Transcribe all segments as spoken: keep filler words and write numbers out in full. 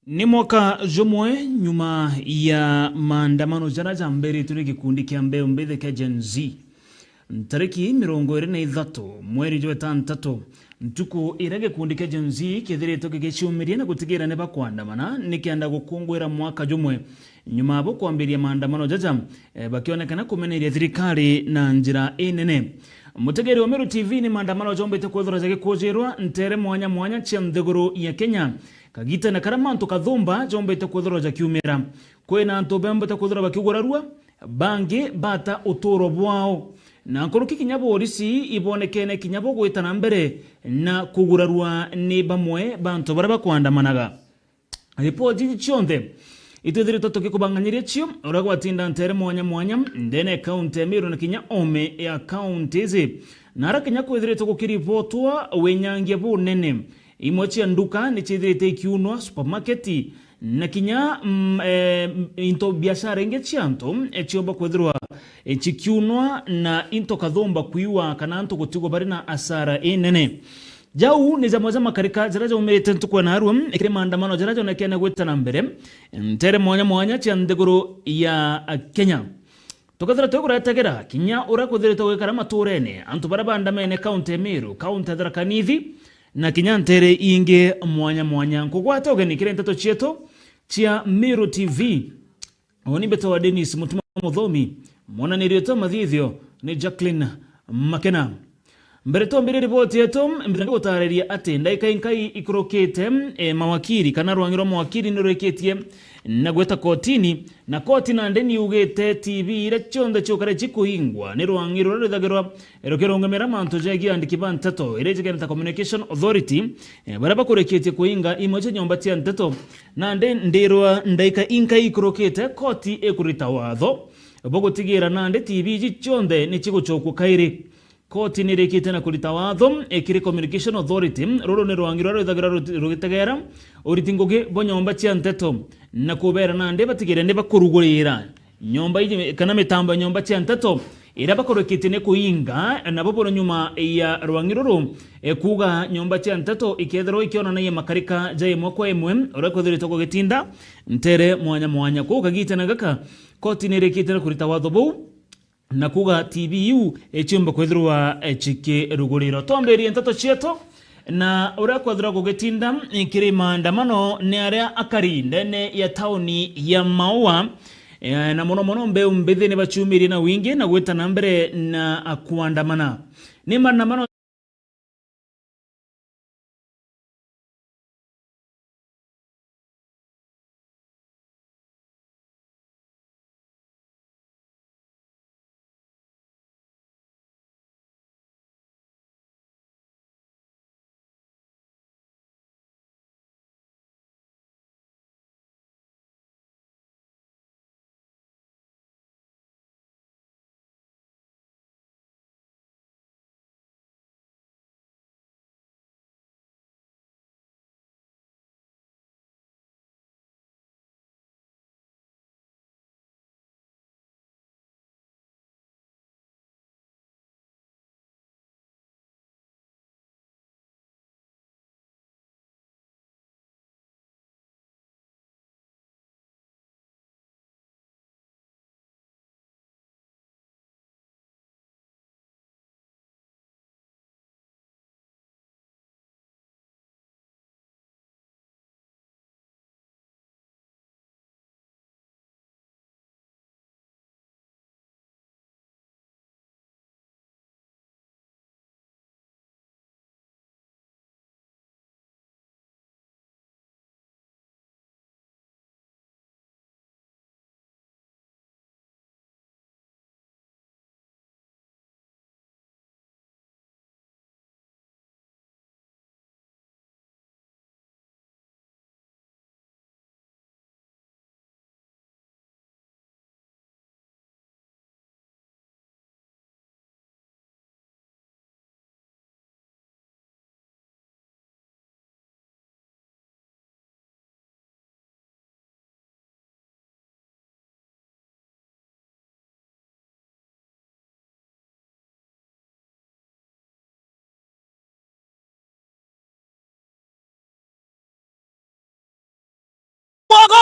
Ni mwaka jumwe nyuma ya maandamano jaria jambiritwe ni gikundi kia mbeu mbithi kia Gen Z, ntariki mirongo iri na ithatu mweri jwa itantatu, ntuku iria gikundi kia Gen Z kithiritwe gigiciumiria na gutigira ni bakwandamana nikenda gukungwira mwaka jumwe nyuma ya bo kwambiria maandamano jaja, eh, bakionekana kumeneria thirikari na njira inene. Mutegeri wa Meru T V, ni maandamano jombite kwithirwa jagikujirwa ntere mwanya mwanya cia nthiguru ya Kenya, kagitene karia mantu kathumba jombite kwithirwa jakiumira. Kwina antu bembite kwithirwa bakiugurarua, bangi bata uturo bwao, na nkuruki kinya borisi ibonekene kinya bo gwita na mbere na kugurarua ni bamwe bantu baria bakwandamanaga. Ripoti iji cionthe itwithiritwe tukikubanganyiria cio uria gwatinda ntere mwanya mwanya ndene ya kaunti ya Meru na kinya ome ya kaunti iji, na aria kinya kwithiritwe gukiripotwa winyangia bunene. Imwe cia nduka ni ciithirite ikiunwa, supermarket, na kinya, mm, eh, into biashara ingi cia antu, eh, ciomba kwithirwa, eh, cikiunwa na into kathumba kwiwa kana antu gutigwa bari na asara inene. Jau ni jamwe ja makarika jaria jaumirite ntuku ya narua, ikiri maandamano jaria jonekene gwita na mbere ntere mwanya mwanya cia nthiguru ya, eh, Kenya. Tukethira twikuretegera kinya uria kwithiritwe gwikara maturene, antu baria baandamene kaunti ya Meru, kaunti ya Tharaka Nithi, na kinya ntere ingi mwanya mwanya. Nkugwata ugeni kiri nteto cietu cia Meru T V. Uni mbetawa Dennis Mutuma Muthomi, mwananiri wetu wa mathithio ni Jacqueline Makena. Mbere twambire ripoti yetu, mbere gutariria ati ndaika inkai ikurukite, e, mawakiri kana rwangi rwa mawakiri ni rurikitie na gweta kotini, na koti nandi ni yugite T V iria cionthe ciukare cikuingwa ni rwangi ruria rwithagirwa rukirungamira mantu jegie andiki ba nteto, iria jigene ta Communication Authority, e, baria bakurikitie kuinga imwe cia nyomba cia nteto. Nandi ndirwa ndaika inkai ikurukite, koti ikurita watho bwa gutigira nandi T V iji cionthe ni cigucokua kairi. Koti ni irikite na kurita watho, e, kiri Communication Authority, ruru ni rwangi ruria rwithagirwa ruti-, rugitegera uriti ngugi bwa nyomba cia nteto, na kubera nandi batigire ni bakurugurira nyomba iji kana mitambo ya nyomba cia nteto iria bakurikitie ni kuinga, nabo buri nyuma ya rwangi ruru, e, kuuga nyomba cia nteto ikethirwa ikionanagia makarika ja imwe kwa imwe uria kwithiritwe gugitinda ntere mwanya mwanya. Kwou kagitene gaka, koti ni irikite na kurita watho buu, na kuuga T V iu iciumba kwithirwa, eh, cikirugurirwa. Twambirie nteto cietu, na uria kwethirwa gugitinda kiri maandamano ni aria akari ndene ya tauni ya Maua, eh, na mono mono mbeu mbithi ni baciumirie na wingi na gwita na mbere na, ah, kuandamana. Ni maandamano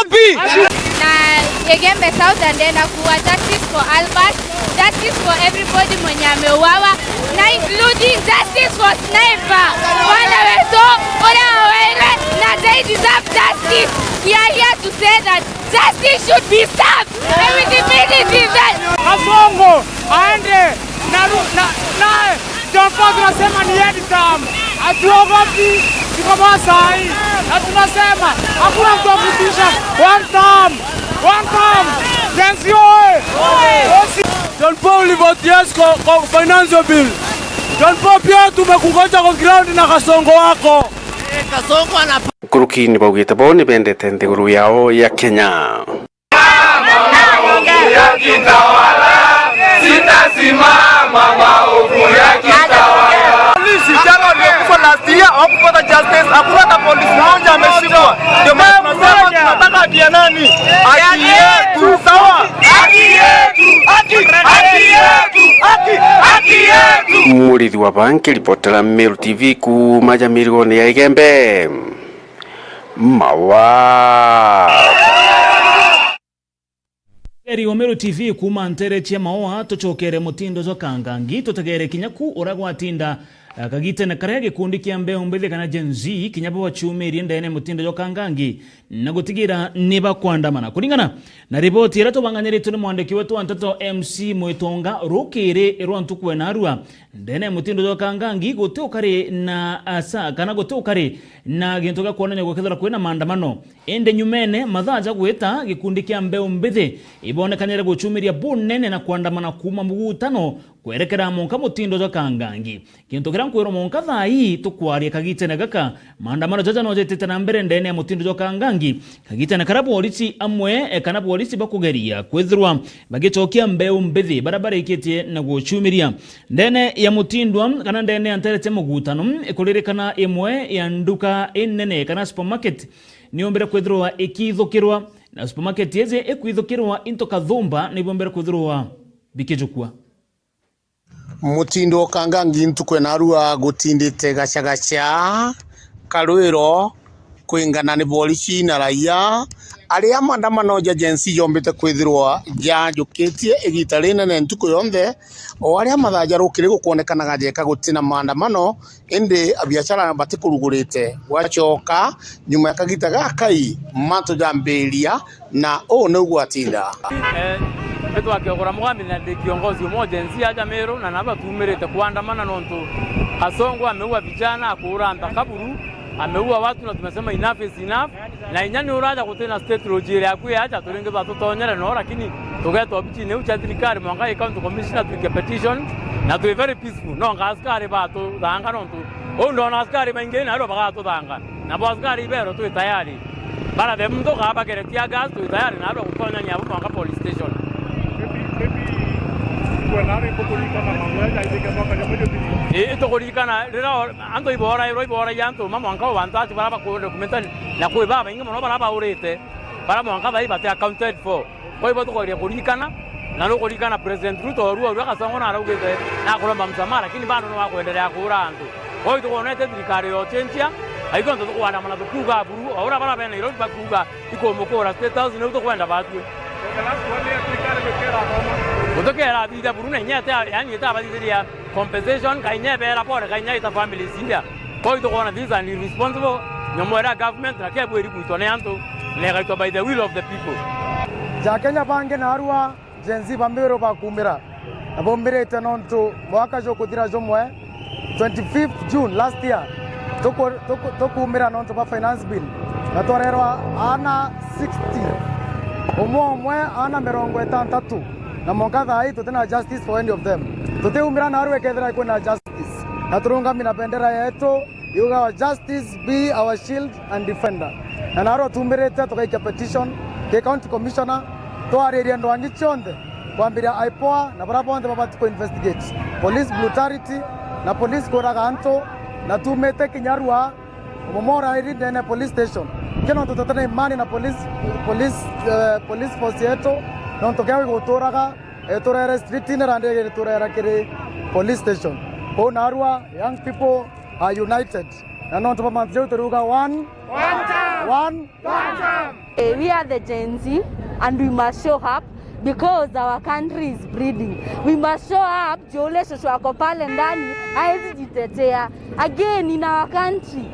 Na Igembe South ndenda kuwa justice for Albert, justice for everybody mwenye ameuawa, na including justice for Sniper. Bwana wetu uria wawairwe na they deserve justice. We are here to say that justice should be served. And we defeat it in the Kasongo aende na ru-, na, na John Paul tunasema ni end term. Hatuogopi, tuko masaa hii. Na tunasema hakuna mtu wa kutisha. One term. One term. Gen Z oye! John Paul vote yes kwa, kwa financial bill. John Paul pia tumekungoja kwa ground na Kasongo wako. Kasongo ana Nkuruki ni baugite bo ni bendete nthiguru yao ya Kenya. Sitasimama maovu ya kitawala. Polisi jana waliokufa last year hawakupata justice, hakuna hata polisi mmoja ameshikwa. Ndio maana tunasema tunataka haki ya nani? Haki yetu, sawa? Haki yetu, haki, haki yetu, haki, haki yetu. Murithi wa Banki, ripotera Meru T V kuuma Jamirigone ya Igembe. Mawa. Eri wa Meru T V kuuma ntere cia Maoa, tucokere mutindo jwa Kangangi, tutegere kinya ku uria gwatinda, eh, kagitene karia gikundi kia mbeu mbithi kana Gen Z kinya bo baciumirie ndene mutindo jwa Kangangi na gutigira ni bakwandamana. Kuringana na riboti iria tubanganyiritwe ni mwandiki wetu wa nteto M C Mwitonga, rukiri rwa ntuku ya narua ndene mutindo jwa Kangangi guti ukari na asa kana guti ukari na gintu gia kwonania gukethira kwina maandamano. Indi nyumene, mathaa ja gwita, gikundi kia mbeu mbithi ibonekanire gucumiria bunene na kwandamana kuuma mugutano kwerekera monka mutindo jwa Kangangi. Gintu kiria nkwirwa monka thaa ii tukwaria kagitene gaka, maandamano jaja no jetite na mbere ndene ya mutindo jwa Kangangi, kagitene karia borisi amwe, eh, kana borisi bakugeria kwithirwa bagicokia mbeu mbithi baria barikitie na gucumiria. Ndene ya mutindwa kana ndene ya ntere cia mugutano, ikuririkana imwe ya nduka inene kana supermarket, niyombire kwithirwa ikithukirwa, na supermarket iji ikwithukirwa into kathumba nibombire kwithirwa bikijukua. Mutindo Kangangi ntuku ya narua gutindite gacagaca, karwiro kwingana ni borisi na raia, aria maandamano ja Gen Z jombite kwithirwa jajukitie igita rinene ntuku yonthe, o aria mathaa jarukiri gukwonekanaga jeka gutina maandamano, indi abiashara batikurugurite. Gwacoka nyuma ya kagita gakai, mantu jambiria, na uu niu gwatinda. Eh, mbitwa Kiogora Mugambi na ndi kiongozi umwe wa Gen Z aja Meru, na nabo tumirite kuandamana nontu Kasongo ameua vijana, akuura nthaka buru, ameua watu, na tumesema enough is enough. Na inya ni uraja gutina state lodge iria yaku yaja, turingi batutonyere no, lakini tugeeta obicine iu cia thirikari mwanka i county commissioner twike petition, na twi very peaceful. No nga askari batuthanga nontu uu ndona askari baingi na ario bagatuthanga. Nabo askari ibeero twi tayari. Bara the muntu kaa bakere tear gas, twi tayari na ario gutonyania abo mwanka police station. Maybe, maybe, kwena ari kukuririkana mambo ya jaithike mwaka jumwe juthiri. Ii, tukuririkana riria o-, antu iborairwa, iboragia antu ma mwanka o bantu acio bara bakuure documentary, na kwi babaingi mono bara baurite, bara mwanka thaa ii bati accounted for. Kwa hivyo tukoria kuririkana, na nukuririkana President Ruto orua orua Kasongo naraugite nakuromba msamaha, lakini bado ni wakwendelea kuura antu. Kwa hivyo tukwonete thirikari yochenjia, aithu antu tukwandamana tukiuga buru, o uria bara be Nairobi bakiuga ikumukura State House, niu tukwenda batue. Gutikerathithia buru na inya ite, yani itabathithiria compensation, kainya ibera pole, kainya ita families iria. Kwa hivyo tukwona this is an irresponsible nyomo iria government na kebwiri gwitwa ni antu, na igaitwa by the will of the people. Ja Kenya bangi narua Gen Z bambirwe bakumira, na baumirite nontu mwaka jukuthira jumwe, twenty-fifth June last year, tuku-, tuku-, tukumira nontu bwa finance bill, na twarerwa aana sixty, umwe umwe aana mirongo itantatu, na mwanka thaa ii tutina justice for any of them. Tutiumira narua ikethira kwina justice, na turungami na bendera yetu yugawa, "Justice be our shield and defender." Na narua tumirite tugaikia petition ki county commissioner, twaririe ndwangi cionthe, kwambiria IPOA na baria bonthe babati ku investigate police brutality na police kuraga antu, na tumite kinya rua mumorairi ndene police station. Kino tutete na imani na police, police, eh, police force yetu, nontu kea guturaga, eh, turere street-ini, randi turera kiri police station. Kou narua, young people are united. Na nontu bwa mantu jau turiuga one. One time. One. Eh, we are the Gen Z and we must show up because our country is bleeding. We must show up juu ule shosho ako pale ndani haezi jitetea. Again, in our country,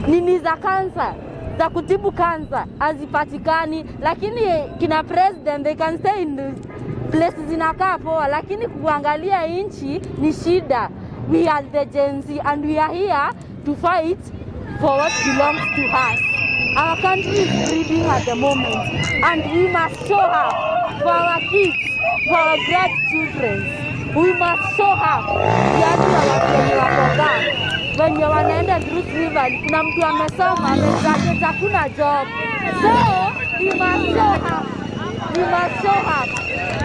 nini za cancer, za kutibu cancer hazipatikani, lakini kina president, they can stay in the places zinakaa poa, lakini kuangalia inchi ni shida. We are the Gen Z and we are here to fight for what belongs to us. Our country is bleeding at the moment and we must show up for our kids, for our grandchildren. We must show up. Yaani na watu wenye wako back, wenye wanaenda through slavery. Kuna mtu amesoma, amegraduate, hakuna job. So, we must show up. We must show up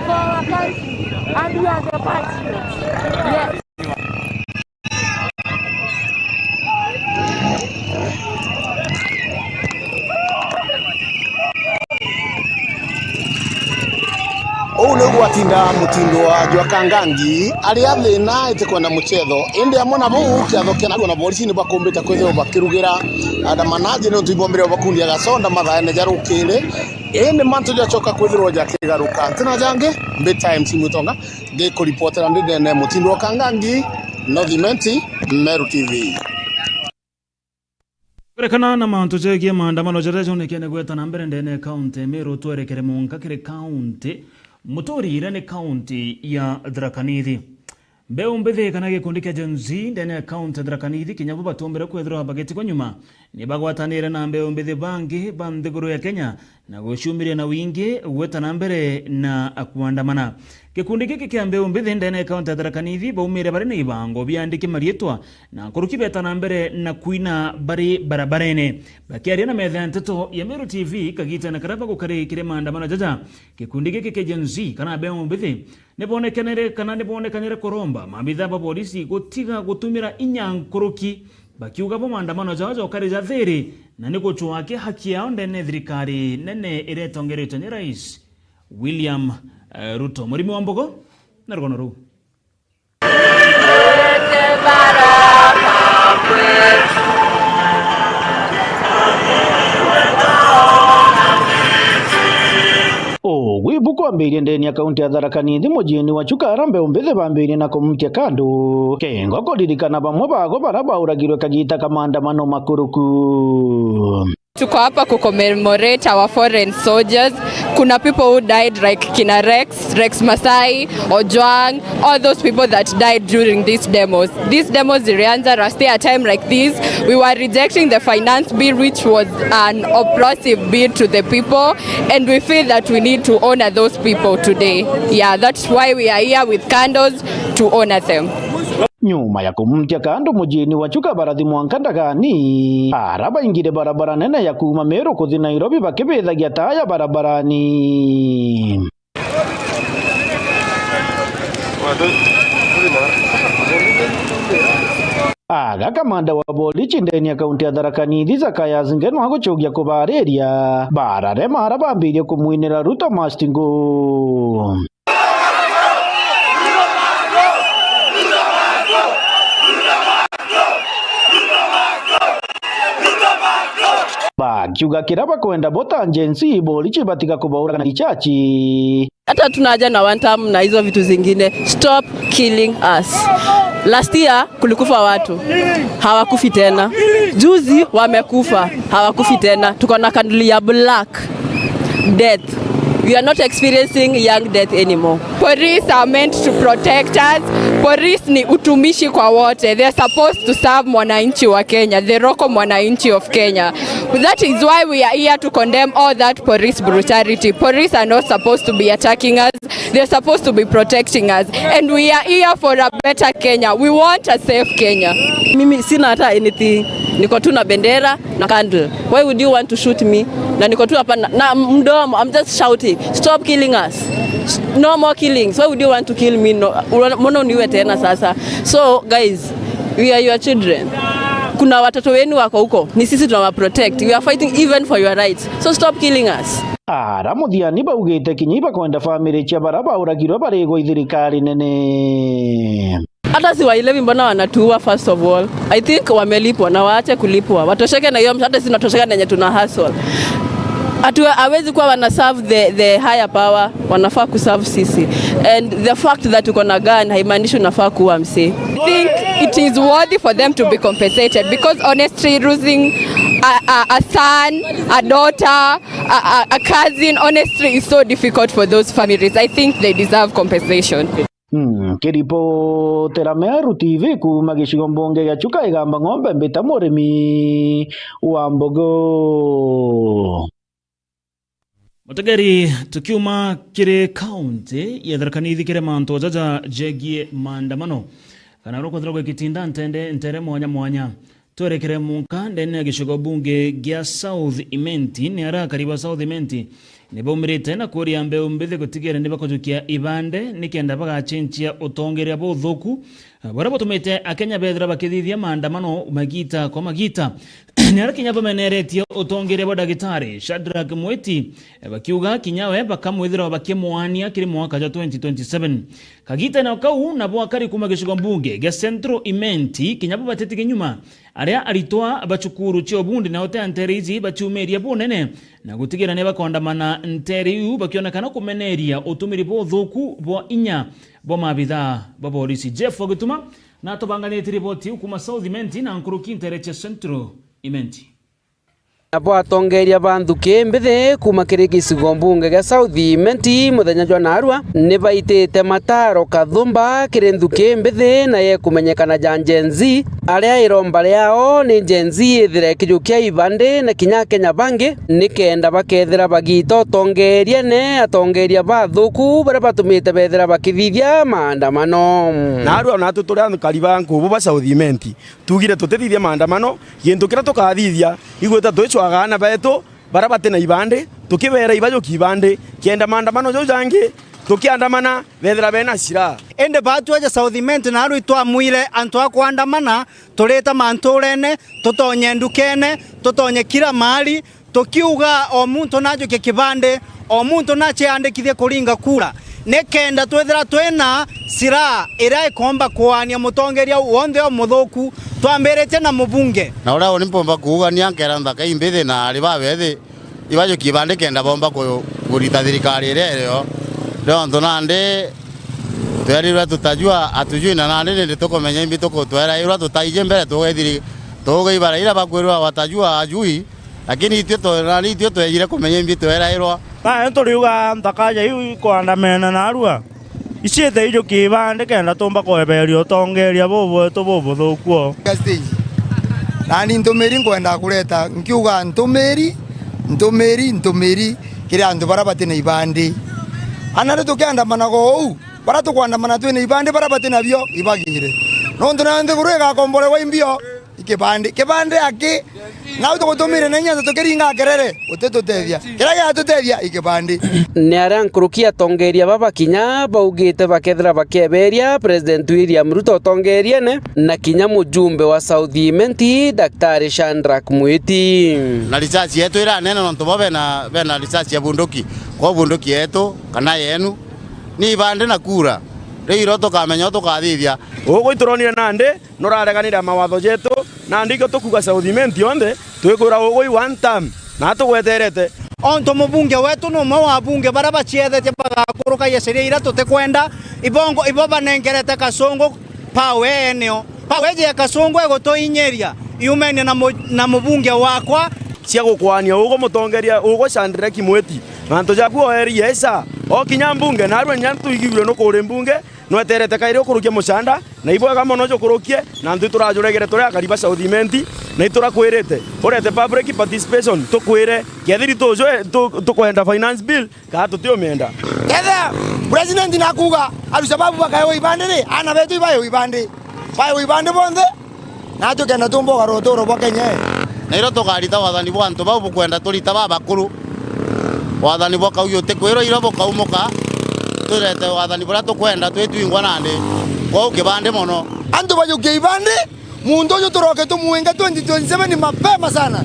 for our country and we are the patriots. Yes. Uu niu gwatinda mutindo wa Jwakangangi, aria thina itikwenda muchetho. Indi amwe na buu, kiatho kia narua na borisi ni bakumbite kwithirwa bakirugira andamanaji niuntu ibombire bakundia gaconda mathaene ja rukiri. Indi mantu jacoka kwithirwa jakigaruka. Ntina jangi, mbita M C Mwitonga, ngikuripotera ndi ndene mutindo wa Kangangi, North Imenti, Meru T V. Kurekana na mantu jegie maandamano jaria jonekene gweta na mbere ndene ya kaunti ya Meru, twerekere munka kiri kaunti muturi iria ni kaunti ya Tharaka Nithi. Mbeu mbithi kana gikundi kia Gen Z ndene ya kaunti ya Tharaka Nithi kinya bo batumbire kwithirwa bagitigwa nyuma ni bagwatanire na mbeu mbithi bangi ba nthiguru ya Kenya na guciumiria na wingi gweta na mbere na kuandamana. Gikundi giki kia mbeu mbithi ndene ya kaunti ya Tharaka Nithi baumire bari na ibango biandiki mariitwa na nkuruki beta na mbere na kwina bari barabarene. Bakiaria na metha ya nteto ya Meru T V kagitene karia bagukari kiri maandamano jaja, gikundi giki kia Gen Z kana mbeu mbithi nibonekanire kana nibonekanire kuromba maabitha ba borisi gutiga gutumira inya nkuruki, bakiuga bo maandamano jao jokari ja thiri na ni gucwaa ki haki yao ndene ya thirikari nene iria itongeretwe ni Rais William, eh, Ruto. Murimi wa Mbogo na rugono ruu. Ugwi bukwambirie ndeni ya kaunti ya Tharaka Nithi, mujiini wa Chuka aria mbeu mbithi bambirie na kumutia kando kengo kuririkana bamwe bago baria bauragirwe kagita ka maandamano makuruku. Tuko hapa ku commemorate our foreign soldiers. Kuna people who died like kina Rex, Rex Masai, Ojwang, all those people that died during these demos. These demos zilianza last year, a time like this. We were rejecting the finance bill, which was an oppressive bill to the people, and we feel that we need to honor those people today. Yeah, that's why we are here with candles to honor them. Nyuma ya kumutia kando mujiini wa Chuka barathi mwanka Ndagani, aria baingire barabara nene ya kuuma Meru kuthi Nairobi bakibithagia taa ya barabarani. Aga kamanda wa borichi ndeni ya kaunti ya Tharaka Nithi, Zachaius Ngenwa, agucokia kubariria, bararema aria bambirie kumwinira Ruto must go. Bakiuga kiria bakwenda bo ta Gen Z, borichi batiga kubauraga na richachi. Hata hatuna haja na one term na hizo vitu zingine. Stop killing us. Last year kulikufa watu, hawakufi tena. Juzi wamekufa, hawakufi tena. Tuko na candle ya black death. We are not experiencing young death anymore. Police are meant to protect us. Police ni utumishi kwa wote. They are supposed to serve mwananchi wa Kenya, the local mwananchi of Kenya. That is why we are here to condemn all that police brutality. Police are not supposed to be attacking us. They are supposed to be protecting us. And we are here for a better Kenya. We want a safe Kenya. Mimi sina hata anything. Niko tu na bendera na candle. Why would you want to shoot me? Na niko tu hapa na, na mdomo, I'm just shouting, "Stop killing us. No more killings. Why would you want to kill me? No, una-, mbona uniue tena sasa?" So, guys, we are your children. Kuna watoto wenu wako huko. Ni sisi tunawa protect. We are fighting even for your rights. So stop killing us. Ara muthiani baugite kinya ibakwenda family cia bara bauragirwe barigwa i thirikari nene. Hata si wailevi, mbona wanatuua? First of all, I think wamelipwa na waache kulipwa, watosheke na hiyo, hata si tunatosheka na yenye tuna hustle. Hatu-, hawezi kuwa wana serve the, the higher power, wanafaa kuserve sisi. And the fact that uko na gun haimaanishi unafaa kuua msee. I think it is worthy for them to be compensated, because honestly, losing a, a, a son, a daughter, a, a, a cousin, honestly, is so difficult for those families. I think they deserve compensation. Mm, kiripotera Meru T V kuuma gicigo mbunge gia Chuka Igamba Ng'ombe, mbita murimi wa mbogo. Mutegeri, tukiuma kiri kaunti ya Tharaka Nithi kiri mantu jaja jegie maandamano, kana uria kwethirwa gwikitinda ntende, ntere mwanya mwanya. Twerekere munka ndene ya gicigo bunge gia South Imenti, ni aria akari ba South Imenti ni baumirite na kuria mbeu mbithi gutigera ni bakujukia ibande nikenda bagacenjia utongeria buthuku, buria butumite Akenya bethira bakithithia maandamano magita kwa magita. Ni aria kinya bameneretie utongeria bwa Dagitari Shadrack Mwiti, bakiuga kinya we bakamwithira bakimwania kiri mwaka jwa twenty twenty-seven. Kagitene o kau, nabo akari kuuma gicigo mbunge gia Central Imenti kinya bo batetiga nyuma aria aritwa ba cukuru cia ubundi na utea ntere iji baciumiria bunene na gutigira ni bakondamana ntere iu, bakionekana kumeneria utumiri buthuku bwa inya bwa maabithaa ba borisi. Jeff Ogituma na atubanganiritie riboti iu kuuma South Imenti na nkuruki ntere cia Central Imenti. Nabo atongeria ba nthuki mbithi kuuma kiri gicigo mbunge gia South Imenti muthenya jwa naarua ni baitite mataro kathumba kiri nthuki mbithi na yekumenyekana ja Gen Z, aria iromba riao ni Gen Z ithire ikijukia ibandi na kinya Akenya bangi nikenda bakethira bagita utongeriene atongeria bathuku baria batumite bethira bakithithia maandamano. Naarua natwi turi akari ba nkubu ba South Imenti, tuugire tutithithia maandamano, gintu kiria tukathithia, igwita twicwaga aana beetu baria bati na ibandi, tukibeera ibajukie ibandi, kenda maandamano jau jangi tukiandamana beethira beena silaha. Indi baatweja South Imenti naarua itwamwire antu a kwandamana, turita mantuurene, tutonye ndukene, tutonye kila mahali, tukiuga o muntu najukie kibandi, o muntu naciandikithie kuringa kura, nikenda twithira twina silaha iria ikomba kuania mutongeria wonthe umuthuku, twambiritie na mubunge. Na uria uni mpomba kuugania nkera nthaka imbithi na ari babethi ibajukie ibandi kenda bomba ku-, kurita thirikari iria irio. Nontu nandi twerirwe tutajua atujui, na nandi nindi tukumenya imbi tukutwera irwa tutaiji mbere tugethiri tuge ibara ira bakwirwa watajua ajui. Lakini itwi twe-, nani itwi twejire kumenya imbi twerairwa. Nayo turiuga nthaka ja iu ikwandamena naarua, iciite ijukie ibandi kenda tumba kweberia utongeria bubwetu bubuthuku o. Stage. Nani ntumiri nkwenda kureta, nkiuga ntumiri, ntumiri, ntumiri kiri antu baria bati na ibandi. Ana ri tukiandamanaga uu, baria tukwandamana twina ibandi, baria bati nabio ibagire. Nontu nayo nthiguru igakomborewa imbio. Ikibandi, kibandi aki? Nau tugutumire na inya tukiringa kerere, utitutethia. Kiria giatutethia ikibandi. Ni aria nkuruki atongeria baba kinya baugite bakethira bakieberia President William Ruto utongeriene na kinya mujumbe wa South Imenti, Daktari Shadrack Mwiti. Na research yetu iranena nontu bo bena, bena research ya bunduki. Kwa bunduki yetu kana yenu, ni ibandi na kura. Riu iro tukamenya u tukathithia. Ugu ituronire nandi nurareganire na mawatho jetu, nandi ikio tukuuga South Imenti yonthe, twikwira ugui one term, na tugweterete. Ontu mubunge wetu ni umwe wa abunge baria baciethetie bagakurukagia sheria iria tutikwenda, ibongo ibo banengerete Kasungu power eneo. Power iji ya Kasungu igutuinyiria, yumenie na mu-, na mubunge wakwa. Cia gukwania ugu mutongeria ugu Shadrack Mwiti, mantu jaku oerie esa, okinya mbunge, narua nya tuigigirwe nukuri mbunge, Nweterete kairi ukurukie mucanda, na ibwega mono jukurukie, na ntwi turajuregere turi akari ba South Imenti, na iturakwirite urete public participation, tukwire kethiri tujwe tu-, tukwenda finance bill, kaa tutiumienda. Kethira president nakuuga Al-Shabaab bakaewa ibandi ri, aana betu ibaewa ibandi. Baewa ibandi bonthe. Na tukenda tumba ugarura uturo bwa Kenya ii. Na irio tukarita wathani bwa antu bau bukwenda turita babakuru. Wathani bwa kaugi utikwirwa irio bukaumuka, turete wathani buria tukwenda twitwingwa nandi. Kwou kibandi mono. Antu bajukie ibandi, muntu uju turoke tumwinge twenty twenty-seven mapema sana.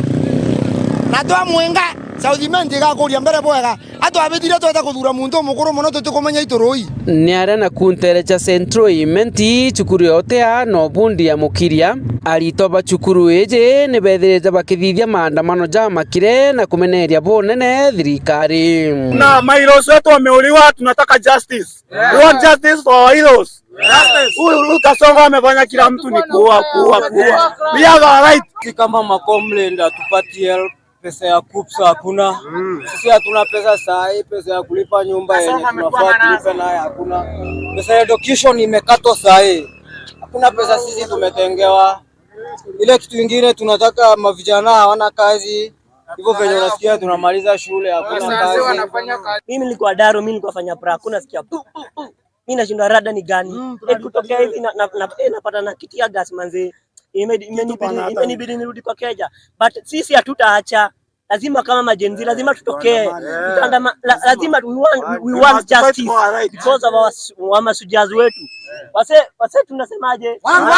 Na twamwinga, South Imenti igakuria mbere bwega. Twabithire tweta kuthura muntu umukuru mono tutikumenya iturui. Ni aria na kuntere cha Central Imenti, cukuru ya Otea na Obundi ya Mukiria. Aritwa ba cukuru iji ni bethirite bakithithia maandamano ja makire na kumeneria bunene thirikari. Na maheroes wetu wameuliwa, tunataka justice. We want justice for our heroes. Huyu, huyu Kasongo amefanya kila mtu ni kuua, kuua, kuua. We have our right. Si kama ma comrade hatupati help, pesa ya KUPS hakuna. Sisi hatuna pesa saa hii, pesa ya kulipa nyumba yenye tunafaa tulipe naye hakuna. Pesa ya education imekatwa saa hii. Hakuna pesa sisi tumetengewa. Ile kitu ingine tunataka, mavijana hawana kazi. Hivyo venye unasikia tunamaliza shule, hakuna kazi. Mimi nilikuwa Daro, mimi nilikuwa fanya pra, hakuna sikia pu, pu, pu. Mimi nashindwa rada ni gani? Eh, kutokea hivi na, na, na, eh, napata na kitu ya gas manze. Imeni-, imenibidi, imenibidi nirudi kwa keja. But sisi hatutaacha. Lazima kama majenzi, lazima tutokee. Tutaandama-, la-, lazima we want, we, we want justice because of our s-, wa masujazi wetu. Wase, wase tunasemaje? One, one,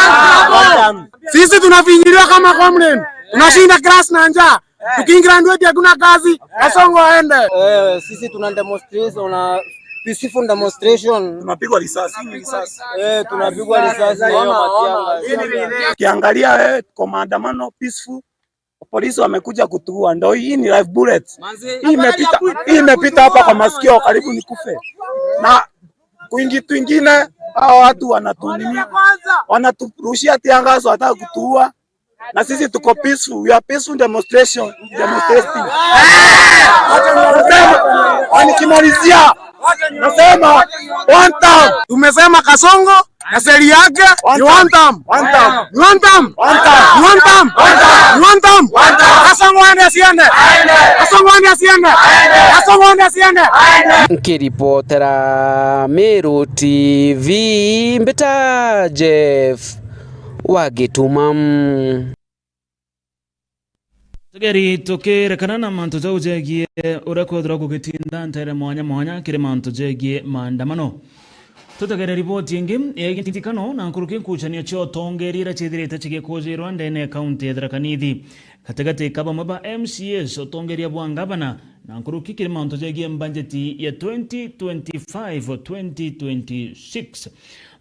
one term. Sisi tunafinyiliwa kama comrade. Tunashinda class na njaa. Tukigraduate hakuna kazi. Kasongo aende. Eh, sisi tuna demonstration, una peaceful demonstration. Tunapigwa risasi, risasi. Eh, tunapigwa risasi. Ona, ona. Ukiangalia, eh, kwa maandamano peaceful, polisi wamekuja kutuua. Ndo hii ni live bullet. Hii imepita, hii imepita hapa kwa masikio, karibu nikufe. Na kwingi twingine, hao watu wanatumia, wanaturushia tear gas, wataka kutuua. Na sisi tuko peaceful, we are peaceful demonstration, demonstrating. Nasema, nikimalizia, nasema, one term. Tumesema Kasongo na seli yake ni one term. One term. Ni one term. One term. Ni one term. One term. Ni one term. One term. Kasongo aende asiende. Kasongo aende asiende. Kasongo aende asiende. Nkiripotera Meru T V, mbita Jeff wa Gituma. Tegeri tukirekana na mantu jau jegie uria kwethirwa gugitinda ntere mwanya mwanya kiri mantu jegie maandamano. Tutegere riboti ingi ya gitikano na nkuruki nkucanio cia utongeria iria ciithirite cigikujirwa ndene ya kaunti ya Tharaka Nithi. Gatigati ka bamwe ba M C As, utongeria bwa ngavana, na nkuruki kiri mantu jegie mbanjeti ya twenty twenty-five, twenty twenty-six.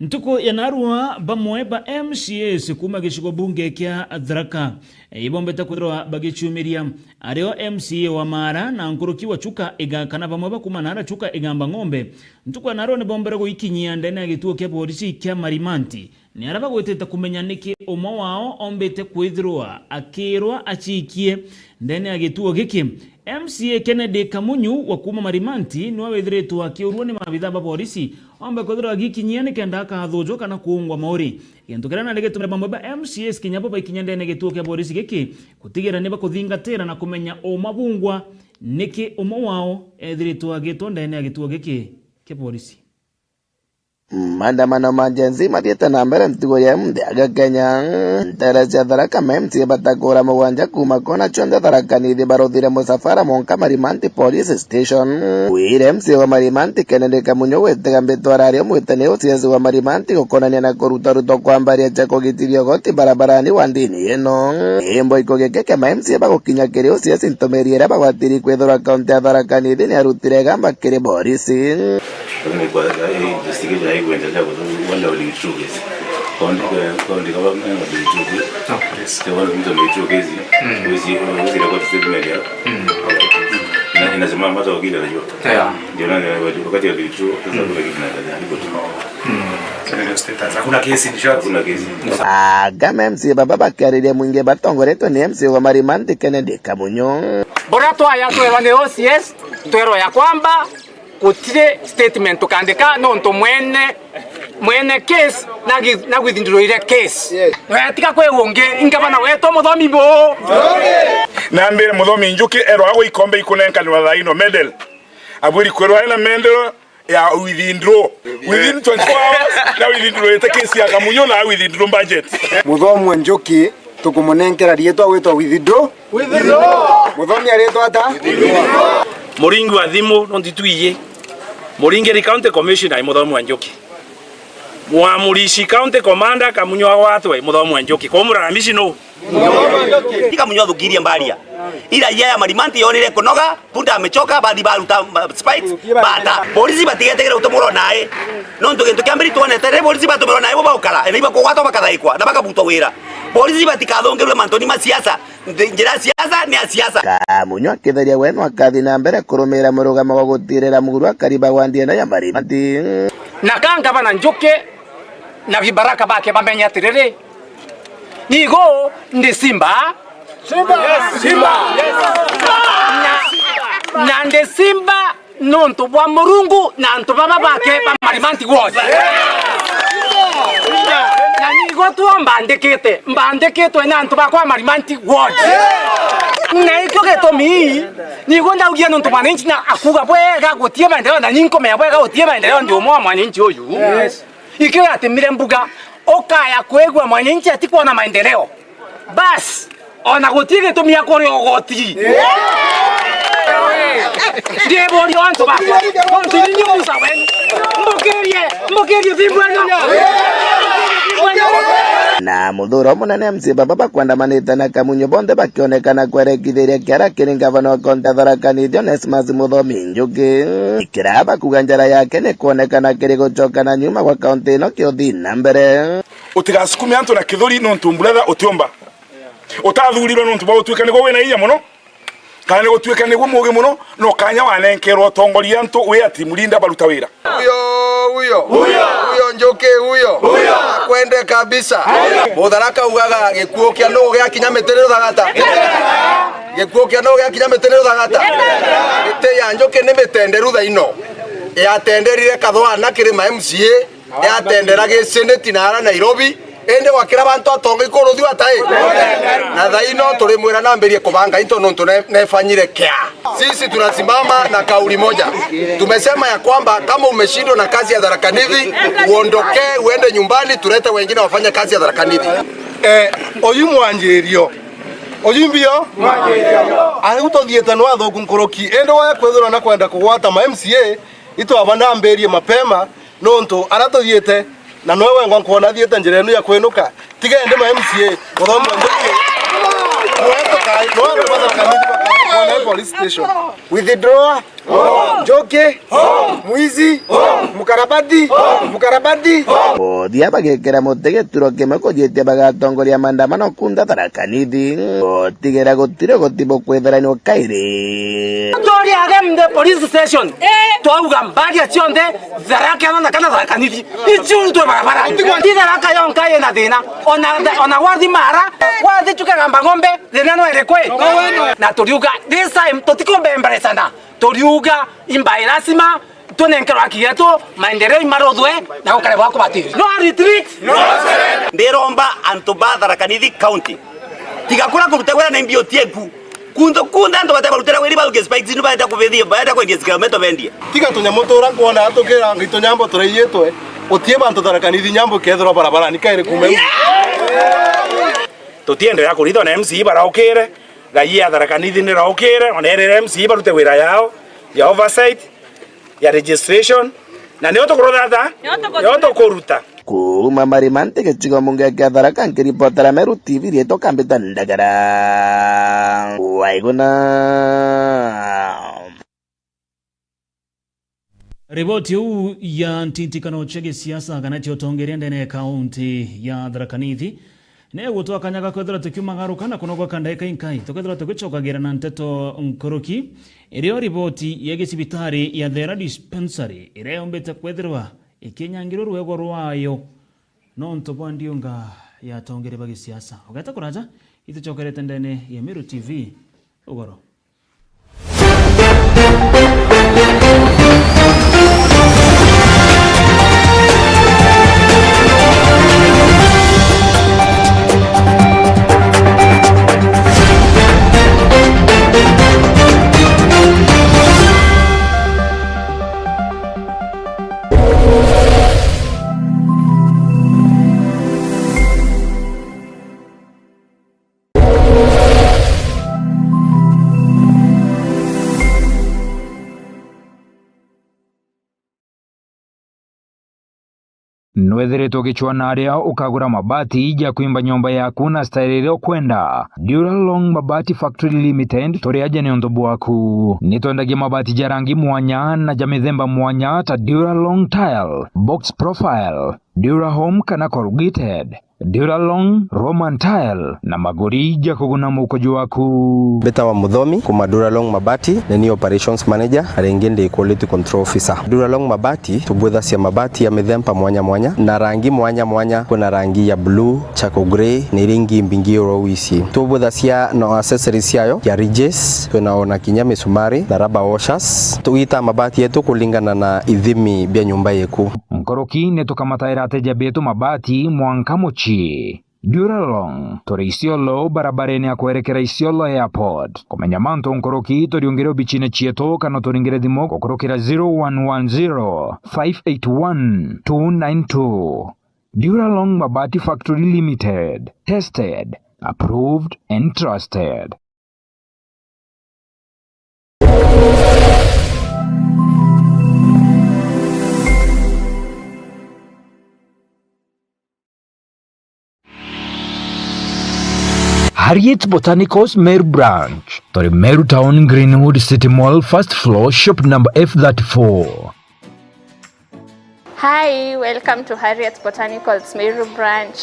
Ntuku ya narua, bamwe ba M C As kuuma gicigo bunge kia Tharaka, eh, ibombete kwithirwa bagiciumiria. Ario M C A wa Maara na nkuruki wa Chuka Iga-, kana bamwe ba kuuma naara Chuka Igamba Ng'ombe, ntuku ya narua nibombere guikinyia ndene ya gituo kia borisi kia Marimanti. Ni aria bagwitite kumenya niki umwe wao ombite kwithirwa akirwa aciikie ndene ya gituo giki. M C A Kennedy Kamunyu wa kuuma Marimanti niwe withiritwe akiurua ni maabitha ba borisi ombe kwithirwa agikinyia nikenda akathujwa kana kuungwa mauri. Gintu kiria nari gitumire bamwe ba M C As kinya bo baikinya ndene ya gituo kia borisi giki gutigira ni bakuthingatira na kumenya uma bungwa niki umwe wao ethiritwe agitwa ndene ya gituo giki kia borisi. Maandamano ma Gen Z mathiite na mbere ntuku ya imunthi aga Kenya. Ntere cia Tharaka, ma M C A batakura mugwanja kuuma kona cionthe Tharaka Nithi baruthire musafara mwanka Marimanti Police Station. Wire M C A wa Marimanti Kennedy Kamunyu gwitega mbitwa arario mwitani O C S wa Marimanti gukonania na kurutarutwa kwa mbaria cia kugitithia ugoti barabarani wa ndini ino. Imbo ikugikeke ma M C A bagukinya kiri O C S ntumiri iria bagwatiri kwithirwa kaunti ya Tharaka Nithi ni arutire igamba kiri borisi. Lakini kwa sasa hii investigation haikuendelea kwa sababu wale wali withdraw kesi. Kaunti, kaunti government wali withdraw kesi. Oh, yes. Sasa wale mtu wali withdraw kesi, huwezi, huwezi record statement ya. Mm. Ina-, inasimama hata wakili anajua. Yeah. Ndio nani, wakati wali withdraw, sasa kuna kitu kinaendelea, hivyo tu. Mm. So, ndio status. Hakuna kesi, in short. Hakuna kesi. Aga ma M C A baba bakiariria mwingi batongoretwe ni M C A wa Marimanti Kennedy Kamunyu. Buria twaya twerwa ni O C S, twerwa ya kwamba gutiri statement tukandika nontu mwene, mwene case nagi-, nagwithindurire case. Yes. Wetiga kwi ungi, ingabana wetwa Muthomi bu. Na mbere Muthomi Njuki erwa agwe ikombe ikunenkanirwa thaa ino medal. Abwiri kwirwa ena medal ya withdraw. Within twenty-four hours, na withdraw ite case ya Kamunyu na withdraw budget. Muthomi Njuki tukumunenkera riitwa gwitwa withdraw. Withdraw. Muthomi aritwa ata? Muringi wa thimu no ntitwiji. Muringi ri county commissioner i Muthomi wa Njuki. Mwamurici county commander Kamunyu agwatwe Muthomi wa Njuki. Kwa muraramici no? Tiga Munyo athukirie mbaria. Ira ya Marimanti yonire kunoga, punda amechoka, bathi baruta, ma-, spikes, bata. Polisi batigetegere utumurwa nae. Nontu gintu kia mbere twonete, riria polisi batumirwa nae bo baukara, na ibakugwatwa bakathaikwa, na bakabutwa wira. Polisi batikathungirwe mantuni ma siasa. Nthi-, njira ya siasa ni ya siasa. Kamunyu akitheria we no akathi na mbere kurumira murugamo wa gutirira muguru akari bagwa ndiene ya Marimanti. Na ka ngavana Njuki na vibaraka bake bamenye atiriri, nigo ndi Simba. Simba. Simba. Na, na ndi Simba nontu bwa Murungu na antu baba bake ba Marimanti Ward. Na nigo tuo mbandikite, mbandikitwe ni antu bakwa Marimanti Ward. Na ikio gitumi nigo ndaugia nontu mwananchi na akuga bwega gutie maendeleo, na ni nkumenya bwega gutie maendeleo ndi umwe wa mwananchi uyu. Yes. Ikio yatimire mbuga, ukaya kwigua mwananchi atikwona maendeleo. Bas, ona guti gitumi akuria ugoti. Ndiburia antu bakwa, nontu ni nyumu sa wenu. Mbukirie, mbukirie thimbu eno. Na muthuro munene M C A baba bakwandamanite na Kamunyu bonthe bakionekana kwerekithiria kiara kiri ngavana wa kaunti ya Tharaka Nithi Onesmus Muthomi Njuki. Ikira bakuga njara yake ni kuonekana kiri gucoka na nyuma gwa kaunti ino kiuthi na mbere. Utigasukume antu na kithuri nontu mbretha utiumba. Utathurirwe nontu bwa gutuika niguo wina inya muno, kana ni gutuika niguo mugi muno, no kanya wanenkerwa utongoria antu wi ati murinda baruta wira. Huyo, huyo. Huyo. Huyo Njuki, huyo. Huyo. Akwende kabisa. Mutharaka ugaga, "Gikuo kia nuu giakinya miti ni ruthagata." Gikuo kia nuu giakinya miti ni ruthagata. Giti ya Njuki ni mitenderu thaino. Yatenderire kathwana kiri ma M C A, yatendera giceneti na ara Nairobi, indi gwakira bantu atonga ikuru thiu atai. Na thaino turimwira nambirie kubanga into nontu ne-, nefanyire kia. Sisi tunasimama na kauli moja. Tumesema ya kwamba kama umeshindwa na kazi ya Tharaka Nithi, uondoke, uende nyumbani, tulete wengine wafanye kazi ya Tharaka Nithi. Eh, uyu mwanjirio. Uyu mbio? Mwanjirio. Ariu tuthiite no athuku nkuruki. Indi waya kwithirwa na kwenda kugwata ma M C A, itwaba nambirie mapema, nontu ara tuthiite, na noe wengwa nkwona athiite njira inu ya kwinuka. Tiga indi ma M C A, Muthomi Njuki. Noe tukai-, noe tubatha kamiti bakona police station. Withdraw. Njuki. Mwizi. Mukarabati. Mukarabati. Bothia bagekira muti gituro kimwe kujitia bagatongoria maandamano kuntha Tharaka Nithi. Gutigera gutiri guti bukwithirania kairi. Turi age mthe police station. Twauga mbaria cionthe Tharaka na kana Tharaka Nithi. Ichurutwe barabara. Ti Tharaka yonka ina thina. Ona, ona wathi Mara, wathi Chuka Gamba Ng'ombe, thina no iriku? Na turiuga, this time, tutikumbe embarrassana. Turiuga, imbai lazima, tunenkerwa haki yetu, maendeleo imaruthwe, na gukare gwa kubatiri. No retreat! Ndiromba antu ba Tharaka Nithi County. Tiga kura kuruta wira na imbi utieku. Kuntho kunthe antu bate barutira wiri bauke spikes ni baenda kubethia, baenda kwendia sikira meto bendie. Tiga tunyamu tura nkwona atukira ngito nyambo turaiyitwe. Utie bantu Tharaka Nithi nyambo kethirwa barabara ni kairi kume. Tutiendelea kuritho na M C A baraukire. Raia ya Tharaka Nithi ni raukire, ona erere M C A barute wira yao ya oversight, ya registration, na nio tukurutha ata? Nio tukurutha. Nio tukuruta. Kuuma Marimanti gicigo mbunge kia Tharaka, nkiripotera Meru T V, riitwa Kambita Ndagara. Waiguna. Riboti iu ya ntitikano cia gisiasa kana cia utongeria ndene ya kaunti ya Tharaka Nithi ni igutwa kanya ga kwithirwa tukiumagaruka na kunogwa ka ndaika inkai, tukethirwa tugicokagira na nteto nkuruki, irio riboti ya gicibitari ya Thera Dispensary iria yumbite kwithirwa ikinyangirwa rwego rwayo nontu bwa ndiunga ya atongeria ba gisiasa. Ugeta kuraja, itucokerete ndene ya Meru T V, ugoro. Nwithiritwe ugicwaa na aria ukagura mabati ja kwimba nyomba yaku na style iria ukwenda. Duralong Mabati Factory Limited, turi aja niuntu bwaku. Nitwendagia mabati ja rangi mwanya na ja mithemba mwanya ta Duralong Tile, Box Profile, Durahome kana Corrugated, Duralong, Roman Tile na maguri ja kuguna mukuju waku. Mbitawa Muthomi, kuma Duralong Mabati, ni ni Operations Manager, na ringi ndi Quality Control Officer. Duralong Mabati, tubwithacia mabati ya mithemba mwanya mwanya, na rangi mwanya mwanya, kwina rangi ya blue, charcoal grey, na iria ingi mbingi oro wisi. Tubwithacia na accessories ciayo, ya ridges, twina ona kinya misumari, na rubber washers. Tugitaa mabati yetu kulingana na ithimi bia nyumba yeku. Nkuruki ni tukamataira ateja betu mabati mwanka mucii. Duralong, turi Isiolo, barabarene ya kwerekera Isiolo Airport. Kumenya mantu nkuruki, turiungire obicine cietu kana turingire thimu gukurukira zero one one zero, five eight one, two nine two. Duralong Mabati Factory Limited. Tested, approved and trusted. Harriet Botanicals Meru Branch, turi Meru Town, Greenwood City Mall, first floor, shop number F thirty-four. Hi, welcome to Harriet Botanicals Meru Branch.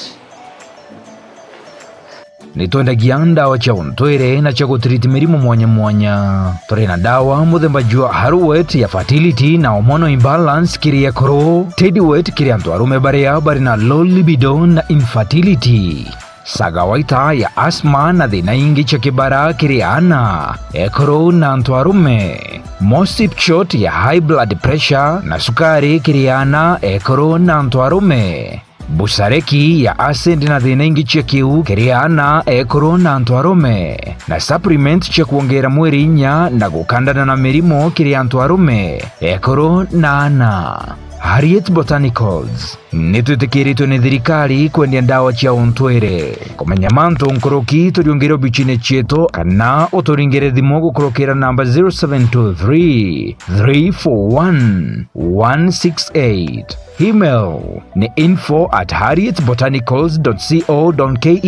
Nitwendagia ndawa cia untwire na cia gutreat mirimu mwanya mwanya. Turi na ndawa muthemba jwa Haruwet ya fertility na hormonal imbalance kiri ekuru, Tediwet kiri antu arume baria bari na low libido na infertility. Sagawaita ya asthma na thina ingi cia kibara kiri aana, ekuru na antu arume. Mosipchot ya high blood pressure na sukari kiri aana, ekuru na antu arume. Busareki ya acid na thina ingi cia kiu kiri aana, ekuru na antu arume. Na supplement cia kwongera mwiri inya na gukandana na mirimu kiri antu arume, ekuru na aana. Harriet Botanicals. Nitwitikiritwe ni thirikari kwendia ndawa cia untwire. Kumenya mantu nkuruki, turiungire obicine cietu kana uturingire thimu gukurukira namba zero seven two three, three four one, one six eight. Email ni info at harriet botanicals dot co dot ke.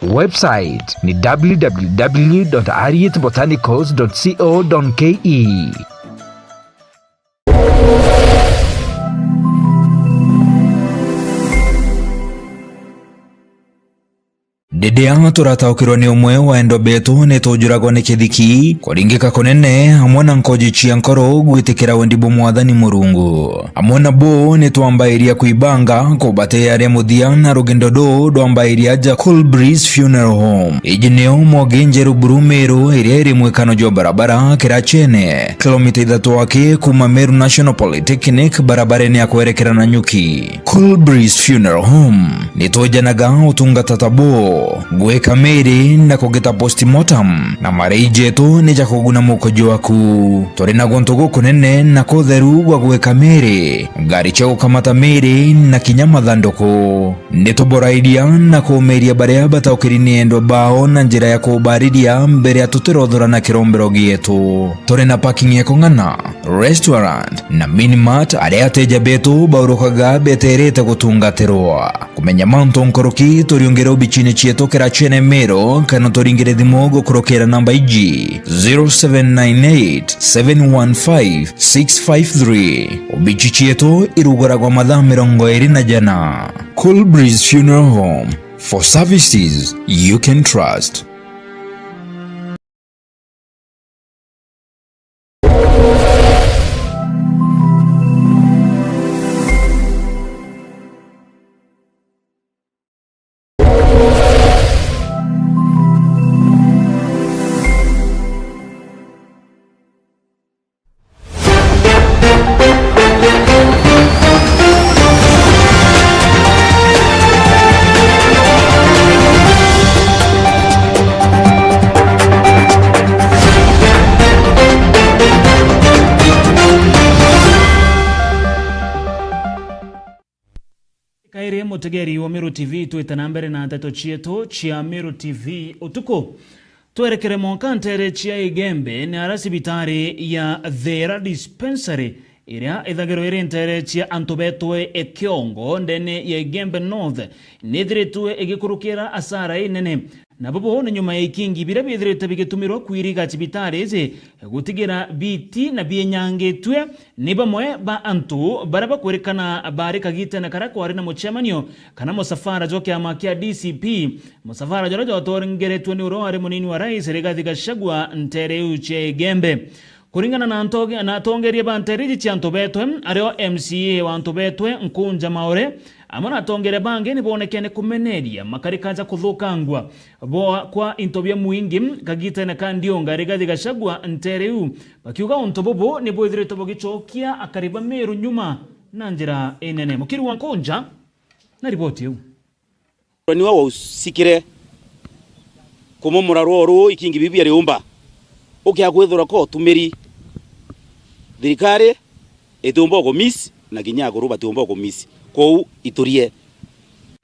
Website ni w w w dot harriet botanicals dot co dot ke. Riria turataukirwa ni umwe wa endwa betu, ni tujuragwa ni kithiki, kuringika kunene, amwe na nkoji cia nkoro gwitikira wendi bwa Mwathani Murungu. Amwe na bo ni twambairia kwibanga kubatearia muthia na rugendo ruu rwambairia aja Cool Breeze Funeral Home. Iji nio Mwogi Njeru Buru Meru, iria iri mwikano jwa barabara Kirachene, kilomita ithatu aki kuma Meru National Polytechnic, barabarene ya kwerekera Nanyuki. Cool Breeze Funeral Home, ni twejanaga utungata ta buu, gwika miri na kugita postmortem, na marei jetu ni ja kuguna mukuju waku. Turi na guntu gukunene na kutheru gwa gwika miri, ngari cia gukamata miri na kinya mathanduku. Ni tuborairia na kuumiria baria bataukiri ni endwa bao na njira ya kubariria mbere ya tutirothora na kirombero gietu. Turi na parking ya kung'ana, restaurant na mini mart, aria ateja betu baurukaga beterete gutungatirwa. Kumenya mantu nkuruki, turiungire obicine cietu Kirachene Meru, kana turingire thimu gukurukira namba iji, zero seven nine eight, seven one five, six five three. Obici cietu iruguragwa mathaa mirongo iri na jana. Cool Breeze Funeral Home, for services you can trust. Kairi mutegeri wa Meru T V, twite na mbere na nteto cietu cia Meru T V utuku. Twerekere mwanka ntere cia Igembe, ni ara cibitari ya Thera Dispensary iria ithagirwa iri nteere cia antu beetwe e Kiongo, ndene ya Igembe North, nithiritwe igikurukira asara inene. Na bubu ni nyuma ya ikingi biria bithirite bigitumirwa kwiriga cibitari iji, gutigira biti na bienyangitue ni bamwe ba antu baria bakwirikana baari kagitene karia kwari na mucemanio kana musafara jwa kiama kia D C P, musafara juria jwatongeretue ni uria wari munini wa rais Rigathi Gachagua nteere iu cia Igembe. Kuringana na ntoge-, na atongeria ba nteere iji cia antu beetwe, ario M C A wa antu beetwe Nkunja Maore, amwe na atongeria bangi ni boonekene kumeneria makarika ja kuthukangwa bo-, kwa into bia mwingi kagitene ka ndionga Rigathi Gachagua nteere iu, bakiuga untu bubu ni bwithiritwe bugicokia akari ba Meru nyuma na njira inene. Mukiri wa Nkunja na riboti iu. Niwe wausikire kumomora rwoo ruu ikingi bibi biariumba. Ukia kwithirwa ko utumiri, thirikari itiumba ukumiss, na kinya akuru batiumba ukumiss. Kwou iturie.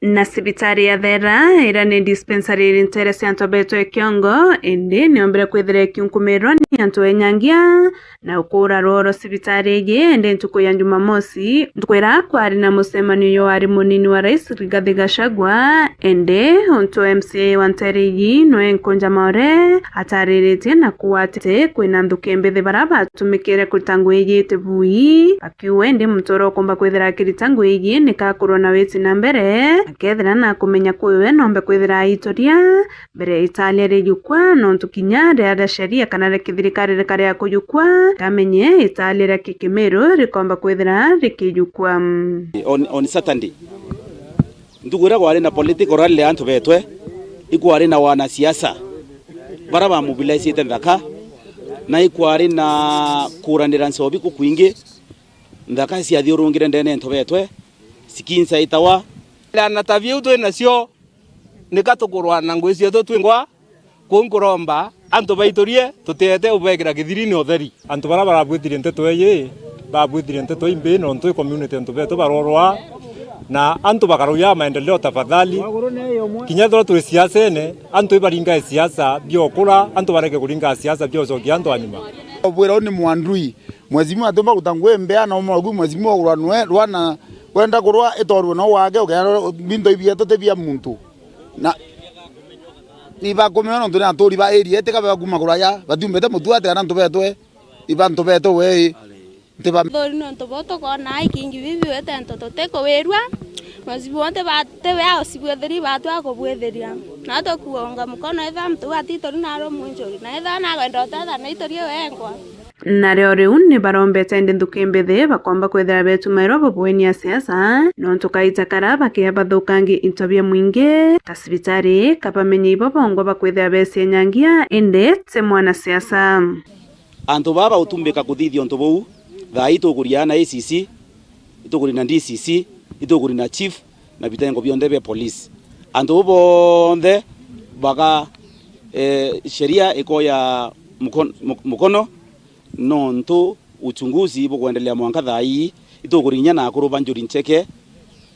Na cibitari ya Thera, iria ni dispensary iri nteere cia antu beetwe e Kiongo, indi niombire kwithira ikiunkumirwa ni antu enyangia, na ukuura rworo cibitari iji, indi ntuku ya Jumamosi, ntuku iria kwari na mucemanio jwa wari munini wa rais Rigathi Gachagua, indi untu M C A wa nteere iji nwe Nkunja Maore atariritie na kuuga ati kwina nthuki mbithi baria batumikire kurita ngugi iji iti bui, akiuga indi muntu uria ukumba kwithira akirita ngugi iji ni kakurwa na witi na mbere, akethira na kumenya kwi we nombe kwithira aitoria, mbere italia rijukwa, nontu kinya riria ria sheria kana ria kithirikari rikaria kujukwa, kamenye italia ria kikimiru rikomba kwithira rikijukwa. On, on Saturday, ntuku iria kwari na political rally ya antu beetwe, ikwari na wanasiasa baria bamobilisite nthaka, na ikwari na kuranira nchobi kukwingi, nthaka ciathiurungire ndene ya antu beetwe, cikinsa itawa. Na, na tabia iu twi nacio, nika tukurwa na ngugi cietu twingwa, kuu nkuromba antu baiturie, tutiete ubekira kithirini utheri. Antu baria barabwitirie nteto iji, babwitirie nteto imbi nontu i community antu betu barorwa, na antu bakarauya maendeleo tafadhali. Kinya ethirwa turi siasene, antu ibaringae siasa biokura, antu bareke kuringa siasa biocokia antu anyuma. Bwira uu ni mwandui. Mheshimiwa atiumba kuruta ngugi mbea na umwe waku mheshimiwa ugurwa nwe rwana wenda kurwa itorwe no wake ukea binto ibietu ti bia muntu. Na ibakumenya nontu ni aturi ba area iti ka bakuma kuraya batiumbite mutu ati kana antu betwe iba antu betwe wei nti ba thuri nontu bo tukona ikingi bibi wete antu tutikuwirua mheshimiwa ti ba ti we ausibwithiria batu akubwithiria na tukuonga mukono itha mtu atituri naro mwinjuri na itha nagwenda utethana iturie wengwa. Nario riu ni barombete ndi nthuki mbithi bakomba kwithira betumairwa bubui ni asiasa, nontu kaita kara bakia bathukangi into bia mwingi, ta cibitari, kabamenye ibo bongwa bakwithira becenyangia, indi ti mwanasiasa. Antu baa bautumbika kuthithia untu buu, thaa ii tukuria na A C C, itukurina D C C, itukurina chief, na bitengo bionthe bia police. Antu bau bonthe baka, eh, sheria ikoya mukon-, muk-, mukono, nontu uchunguzi bukwendelea mwanka thaa ii, itukurinya na akuru ba Njuri Ncheke,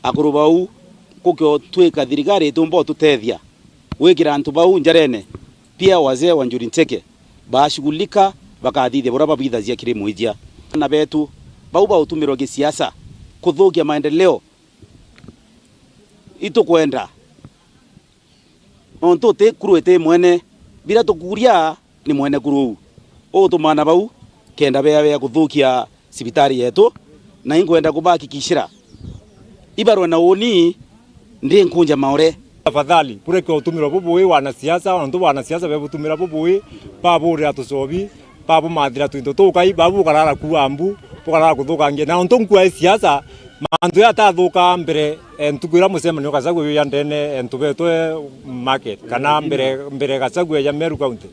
akuru bau gukiotwika thirikari itiumba ututethia gwikira antu bau njarene, pia wazee wa Njuri Ncheke baashughulika, bakathithia buria babwithagia kiri mwijia. Ana betu bau bautumirwa gisiasa kuthukia maendeleo, itukwenda. Nontu uti kuru iti mwene, biria tukuria ni mwene kuru uu. Utumana bau kenda bea bea kuthukia cibitari yetu, na inkwenda kubahakikishira ibarwe na uni ndi Nkunja Maore. Tafadhali, bureke utumirwa bubui wanasiasa, nontu wanasiasa bebutumira bubui, baburira tucobi, babumathira twinto tukai, babu bukarara kuua mbu, bukarara kuthukangia. Na nontu nkua i siasa, mantu ya atathuka mbere, eh, ntuku iria mucemanio Gachagua yuya ndene, eh, antu betwe market, kana mbere, mbere Gachagua ya Meru County.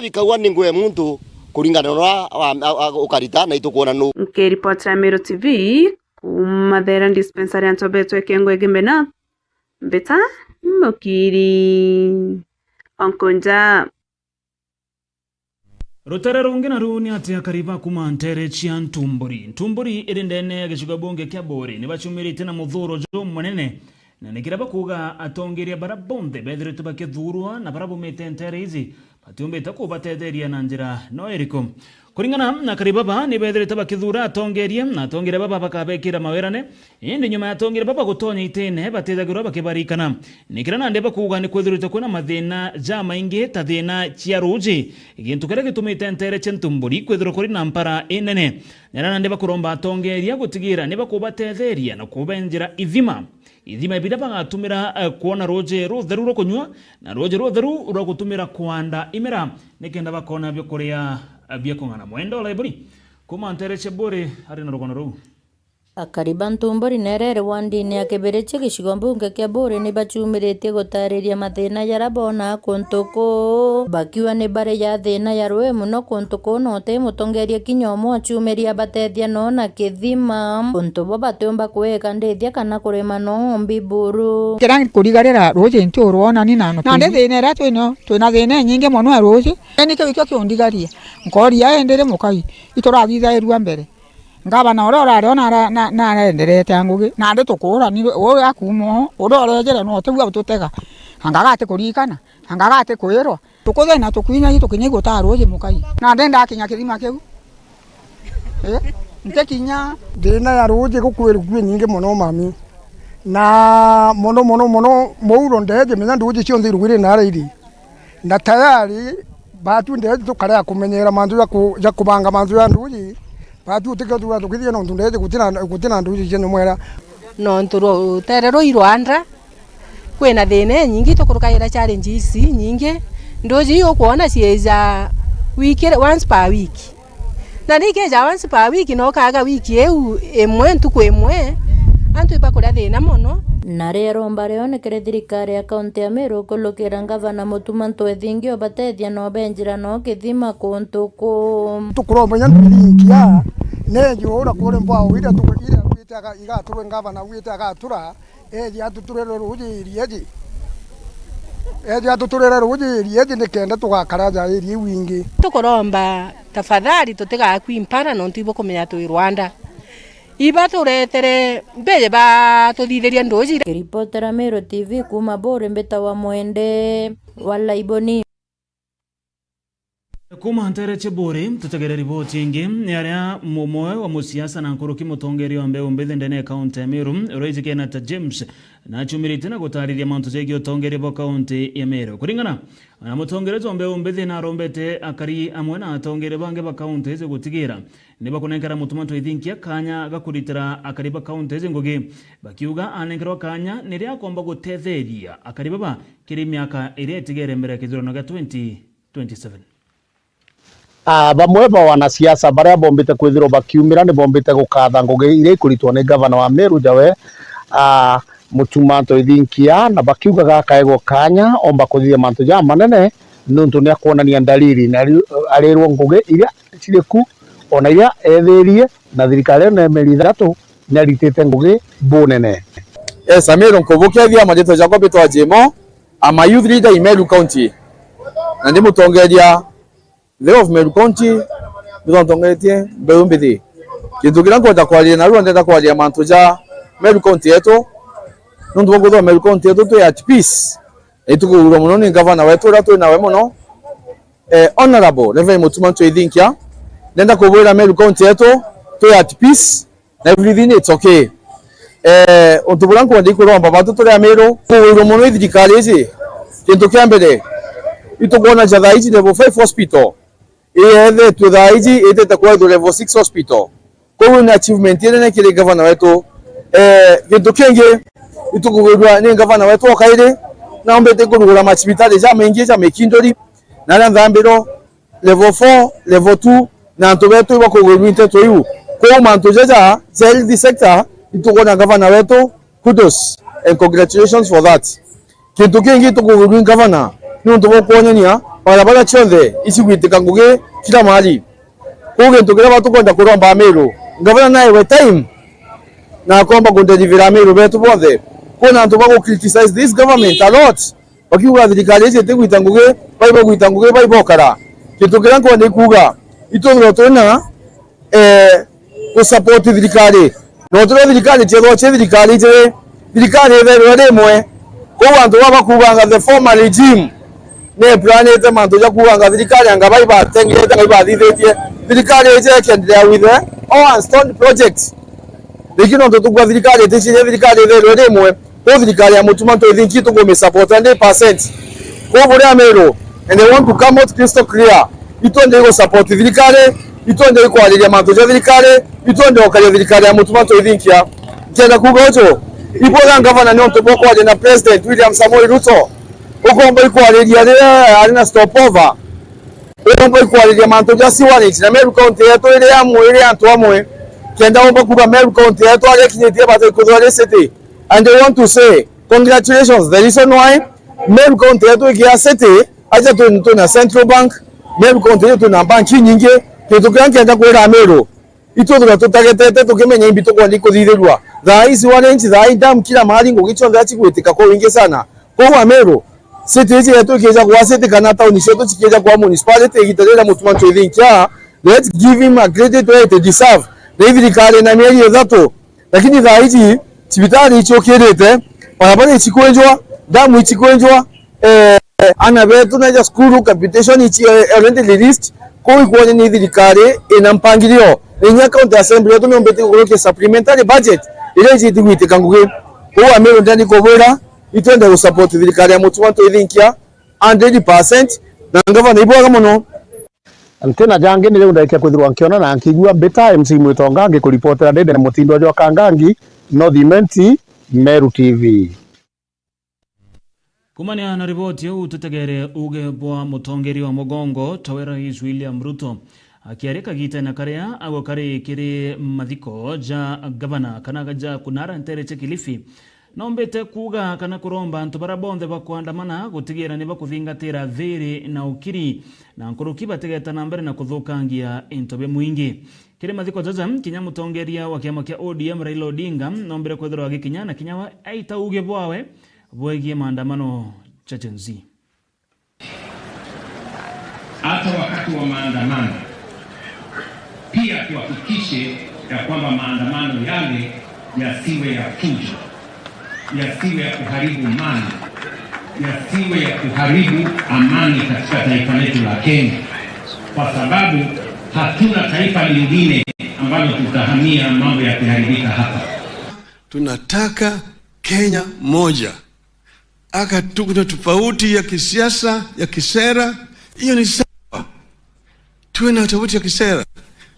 Ikagua ni ngwe muntu kuringana na uria wa, a, a, ukarita na itukuona nu. Nkiripotera Meru T V, kuma Thera Dispensary antu betwe Kengwe Gimbe na Mbita Mukiri. Onkunja. Rutere rungi naru ni ati akari ba kuma ntere cia Ntumburi, Ntumburi iri ndene ya gicigo bunge kia Buri, ni bacumirite na muthuro jumunene, na ni kiria bakuuga atongeria bara bonthe bethiritwe bakithurwa na bara bumite ntere iji batiumbite kubatetheria na njira no iriku. Kuringana na akari baba, ni bethirite bakithuura atongeeria, na atongeeria baba bakabekira mawirane. Indi nyuma ya atongeeria baba gutonya itine, batithagirwa bakibarikana. Ni kiria nandi bakuuga ni kwithirite kwina mathina jamaingi, ta thina cia ruuji, gintu kiria gitumite nteere cia Ntumburi kwithirwa kuri na mpara inene. Niria nandi bakuromba atongeeria gutigira ni bakubatetheria na kubenjira ithima. Ithima biria bagatumira, eh, kwona ruuji rutheru rwa kunyua, na ruuji rutheru rwa gutumira kwanda imera, nikenda bakona bia kuria, eh, bia kung'ana. Mwenda Olaiburi, kuuma nteere cia Buuri, ari na rugano ruu. Akari ba Ntumburi neere iri wandini ya Kibirichi, gicigo mbunge kia Buuri, ni bacumiritie gutariria mathina jaria boonaa kuntu kuu, bakiuga ni bari ja thina ya ruuji mono kuntu kuu, na uti mutongeeria kinya umwe acumiria abateethia noo na kithima, untu bo batiumba kwika ndithia kana kurima noo ng'ombe buru. Kiria nkurigarira ruuji ntiurwona ni na nandi thina iria twinayo, twina thina inyingi mono ya ruuji. Ni kiu ikio kiundigaria. Nkooria, indi ri mukai, iturathithairua mbere? Ngavana uria urari o nara-, na-, narenderete a ngugi, nandi tukuura ni uu akuuma uu, uria urejere no tiu agututega. Anga gati kurikana, anga gati kwirwa, tukuthina tukinya i tukinya i gutaa ruuji mukai. Nandi ndakinya kithima kiu. Eh? Ntikinya. Thina ya ruuji gukwirwa kwi nyingi mono mami. Na mono, mono, mono, muuro ndeeji menya nduuji cionthe irugwire nara iri. Na tayari, baatu ndeeji tukarega kumenyera mantu ja ku-, ja kubanga mantu ja nduuji, baatu utikio tuga tukithie nontu ndeeji gutina, gutina nduuji cia nyumwera. Nontu rutere rui rwanda, kwina thina inyingi tukurukagira challenges inyingi. Nduuji iu ukwona cieja week, once per week. Na ni ikeja once per week, na ukaga wiki iu imwe, ntuku imwe, antu ibakuria thina mono. Na riria iromba rionekere thirikari ya kaunti ya Meru kulukira ngavana Mutuma Ntwethingia ubateethia na ubenjira noo kithima kuntu kuu. Tukuromba inya Ntwethingia, neeji uura kuri mbwao iria tuku-, iria augite aga-, igaturwe ngavana augite agatura, eeje atuturire ruuji irieji. Eeje atuturire ruuji irieji nikenda tugakara ja area iu ingi. Tukuromba tafadhali tutigakui mpara nontu ibukumenya twi rwanda. Ibaturetere mbeje batuthithiria nduuji. Kiripotera Meru T V kuuma Buuri, mbitawa Mwende wa Laiboni. Kuuma nteere cia Buuri, tutegere riboti ingi. Ni aria mumwe wa musiasa na nkuruki mutongeria wa mbeu mbithi ndene ya kaunti ya Meru, uria wijikene ta James, na acumirite na gutariria mantu jegie utongeria bwa kaunti ya Meru. Kuringana na mutongeria wa mbeu mbithi, na arombete akari amwe na atongeria bangi ba kaunti iji gutigira ni bakunenkera Mutuma Ntwethingia kanya ga kuritira akari ba kaunti iji ngugi, bakiuga anenkerwa kanya ni riria akomba gutetheria akari baba kiri miaka iria itigere mbere ya kithurano gia twenty twenty-seven. Ah, bamwe ba wanasiasa baria bombite kwithirwa bakiumira ni bombite gukatha ngugi iria ikuritwa ni gavana wa Meru jawe, ah, Mutuma Ntwethingia, na bakiugaga akaegwa kanya omba kuthithia mantu jamanene niuntu ni akwonania ndariri na ari-, arirwa ngugi iria ciri ku, ona iria ethirie na thirikari ino ya mieri ithatu ni aritite ngugi bunene. Yes, Amiru nkubukethia, maritwa jakwa mbitwa Jimo, I'm a youth leader in Meru County. Na ndi mutongeria the of Meru County, nitwantongeretie mbeu mbithi. Kintu kiria nkwenda kwaria narua, ndenda kwaria mantu ja Meru County yetu. Nontu bwa kwithirwa Meru County yetu twi at peace. Na itukugurwa mono ni ngavana wetu uria twi nawe mono, eh, Honourable Reverend Mutuma Ntwethingia. Ndenda kubwira Meru County yetu twi at peace. Na everything it's okay. Eh, untu buria nkwenda ikuromba bantu turi Amiru, kugwirwa mono i thirikari iji. Kintu kia mbere, itukwona ja thaa iji level five hospital, iethetwe thaa iji itete kwethwa level six hospital. Koguo ni achievement inene kiri gavana wetu. Eh, kintu kingi, itukugwirwa ni gavana wetu o kairi, na ombete kurugura macibitari jamaingi ja mikinduri, na aria nthambiro, level four, level two, na antu betu ibakugwirua nteto iu. Kwou mantu jaja ja health sector, itukwona gavana wetu, kudos and congratulations for that. Kintu kingi tukugwirua gavana, ni untu bwa kwonania barabara cionthe icigwitika ngugi kila mahali. Kwou kintu kiria batukwenda kuromba Amiru, gavana naewe time, na akomba kudeliver Amiru betu bonthe. Kwina antu bagu criticize this government a lot. Bakiuga thirikari iji itigwita ngugi, baibagwita ngugi, baibokara. Kintu kiria nkwenda ikuuga, itwithirwa twina, eh, gusupport thirikari. No turia thirikari ciethwa ci thirikari ijiri, thirikari itherwe rimwe. Kwou antu baba bakuuganga the former regime, Ni planite mantu ja kuuga anga thirikari anga bai batengete, anga ibathithitie. Thirikari iji ikiendelea with the all and stone projects. Lakini nontu tukuga thirikari iticirie thirikari itherwe rimwe, ku thirikari ya Mutuma Ntwithinki tukumisupport hundred percent. Ku buria Meru, and I want to come out crystal clear, itwende igusupport thirikari, itwende ikwariria mantu ja thirikari, itwende ukaria thirikari ya Mutuma Ntwithinkia. Nkienda kuuga uju, ibwega ngavana nontu bwa kwaria na President William Samoei Ruto, ukomba ikwariria riria ari na stopover. Uromba ikwariria mantu ja sewerage, na Meru County yetu iri amwe, iri antu amwe. Kenda umba kuuga Meru County yetu ari ikinyitie bata ikuthwa ri city. And I want to say, congratulations. The reason why Meru County yetu igia city, aja twi, twi na Central Bank, Meru County yetu twi na bank nyingi. Kintu kiria nkienda kwira Meru, itwe turia tutagetete tukimenya imbi tukwenda ikuthithirua. Thaa ii sewerage, thaa ii dam, kila mahali ngugi cionthe acigwitika kwa wingi sana. Koguo Ameru, city iji yetu ikija kwa city kana town cietu cikija kwa municipality, igita riria Mutuma Ntwithinkia, let's give him a credit where it deserve. Ni thirikari na mieri ithatu, lakini thaa iji cibitari iciukirite, barabara icikwenjwa, damu icikwenjwa, eh, ana betu naja cukuru, capitation ici, eh, already released. Kuu ikwonania ni thirikari ina mpangilio. Na inya county assembly yetu niumbite gukurukia supplementary budget iria ijiti gwitika ngugi. Kuu Ameru ndeni kubwira, itwende gusupport thirikari ya Mutuma Ntwithinkia hundred percent, na ngavana ibwega mono. Ntina jangi ni riu ndaikia kwithirwa nkiona na nkigua. Mbita M C Mwitonga ngikuripotera ndende na mutindo jwa Kangangi, North Imenti, Meru T V. Kumania na riboti iu, tutegere uge bwa mutongeria wa mugongo tawe Rais William Ruto akiaria kagitene karia agukari kiri mathiko ja gavana kana ja kunara ntere cia Kilifi. Noombite kuuga kana kuromba antu baria bonthe bakwandamana gutigira ni bakuthingatira thiiri na ukiri, na nkuruki batigeta na mbere na kuthukangia into bia mwingi. Kiri mathiko jaja, kinya mutongeria wa kiama kia O D M Raila Odinga noombire kwithirwa agikinya, na kinya we aita uge bwawe bwegie maandamano ja Gen Z. Hata wakati wa maandamano, pia tuhakikishe ya kwamba maandamano yale yasiwe ya fujo, yasiwe ya kuharibu mali, yasiwe ya kuharibu amani katika taifa letu la Kenya, kwa sababu hatuna taifa lingine ambalo tutahamia mambo yakiharibika hapa. Tunataka Kenya moja. Aka tuko na tofauti ya kisiasa, ya kisera, hiyo ni sawa. Tuwe na tofauti ya kisera,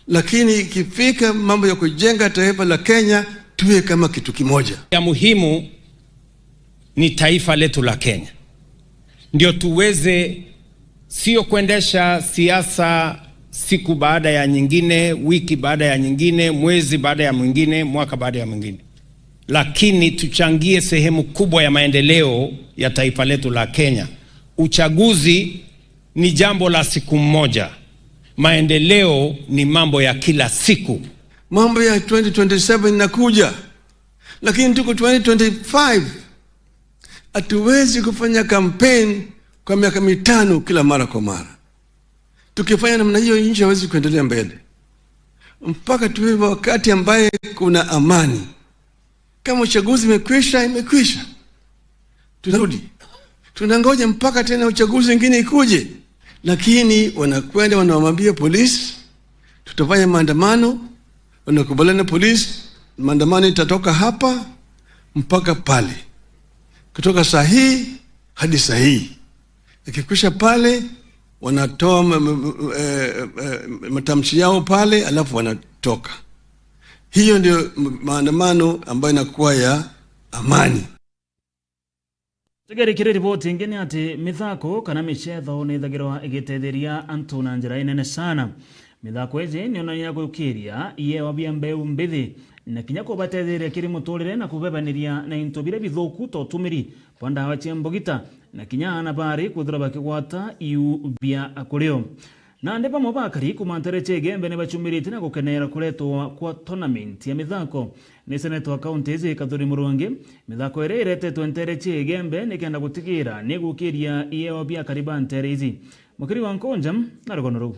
lakini ikifika mambo ya kujenga taifa la Kenya, tuwe kama kitu kimoja. Ya muhimu ni taifa letu la Kenya, ndio tuweze, sio kuendesha siasa siku baada ya nyingine, wiki baada ya nyingine, mwezi baada ya mwingine, mwaka baada ya mwingine, lakini tuchangie sehemu kubwa ya maendeleo ya taifa letu la Kenya. Uchaguzi ni jambo la siku moja, maendeleo ni mambo ya kila siku. Mambo ya twenty twenty-seven inakuja, lakini tuko twenty twenty-five. Hatuwezi kufanya campaign kwa miaka mitano kila mara kwa mara. Tukifanya namna hiyo, nchi haiwezi kuendelea mbele. Mpaka tuwe wakati ambaye kuna amani. Kama uchaguzi imekwisha, imekwisha. Tunarudi. Tunangoja mpaka tena uchaguzi mwingine ikuje. Lakini wanakwenda wanawambia polisi, "Tutafanya maandamano." Wanakubaliana na polisi, maandamano itatoka hapa mpaka pale. Kutoka saa hii hadi saa hii. Ikikwisha pale, wanatoa ma-, ma-, ma-, eh, eh, matamshi yao pale, alafu wanatoka. Hiyo ndio ma-, maandamano ambayo inakuwa ya amani. Tegeri kiri riboti ingi ni ati mithako kana micetho ni ithagirwa igitetheria antu na njira inene sana. Mithako iji ni onania gukiria iewa bia mbeu mbithi na kinya kubatetheria kiri muturire na kubebaniria na into biria bithuku ta utumiri bwa ndawa cia mbugita, na kinya aana bari kwithirwa bakigwata iu bia kurio. Nandi bamwe bakari kuuma ntere cia Igembe ni bacumirite na gukenera kuretwa kwa tournament ya mithako ni seneta wa kaunti iji Kathuri Murungi. Mithako iria iretetwe ntere cia Igembe nikenda gutigira ni gukiria ieo bia akari ba ntere iji. Mukiri wa Nkunja na rugono ruu.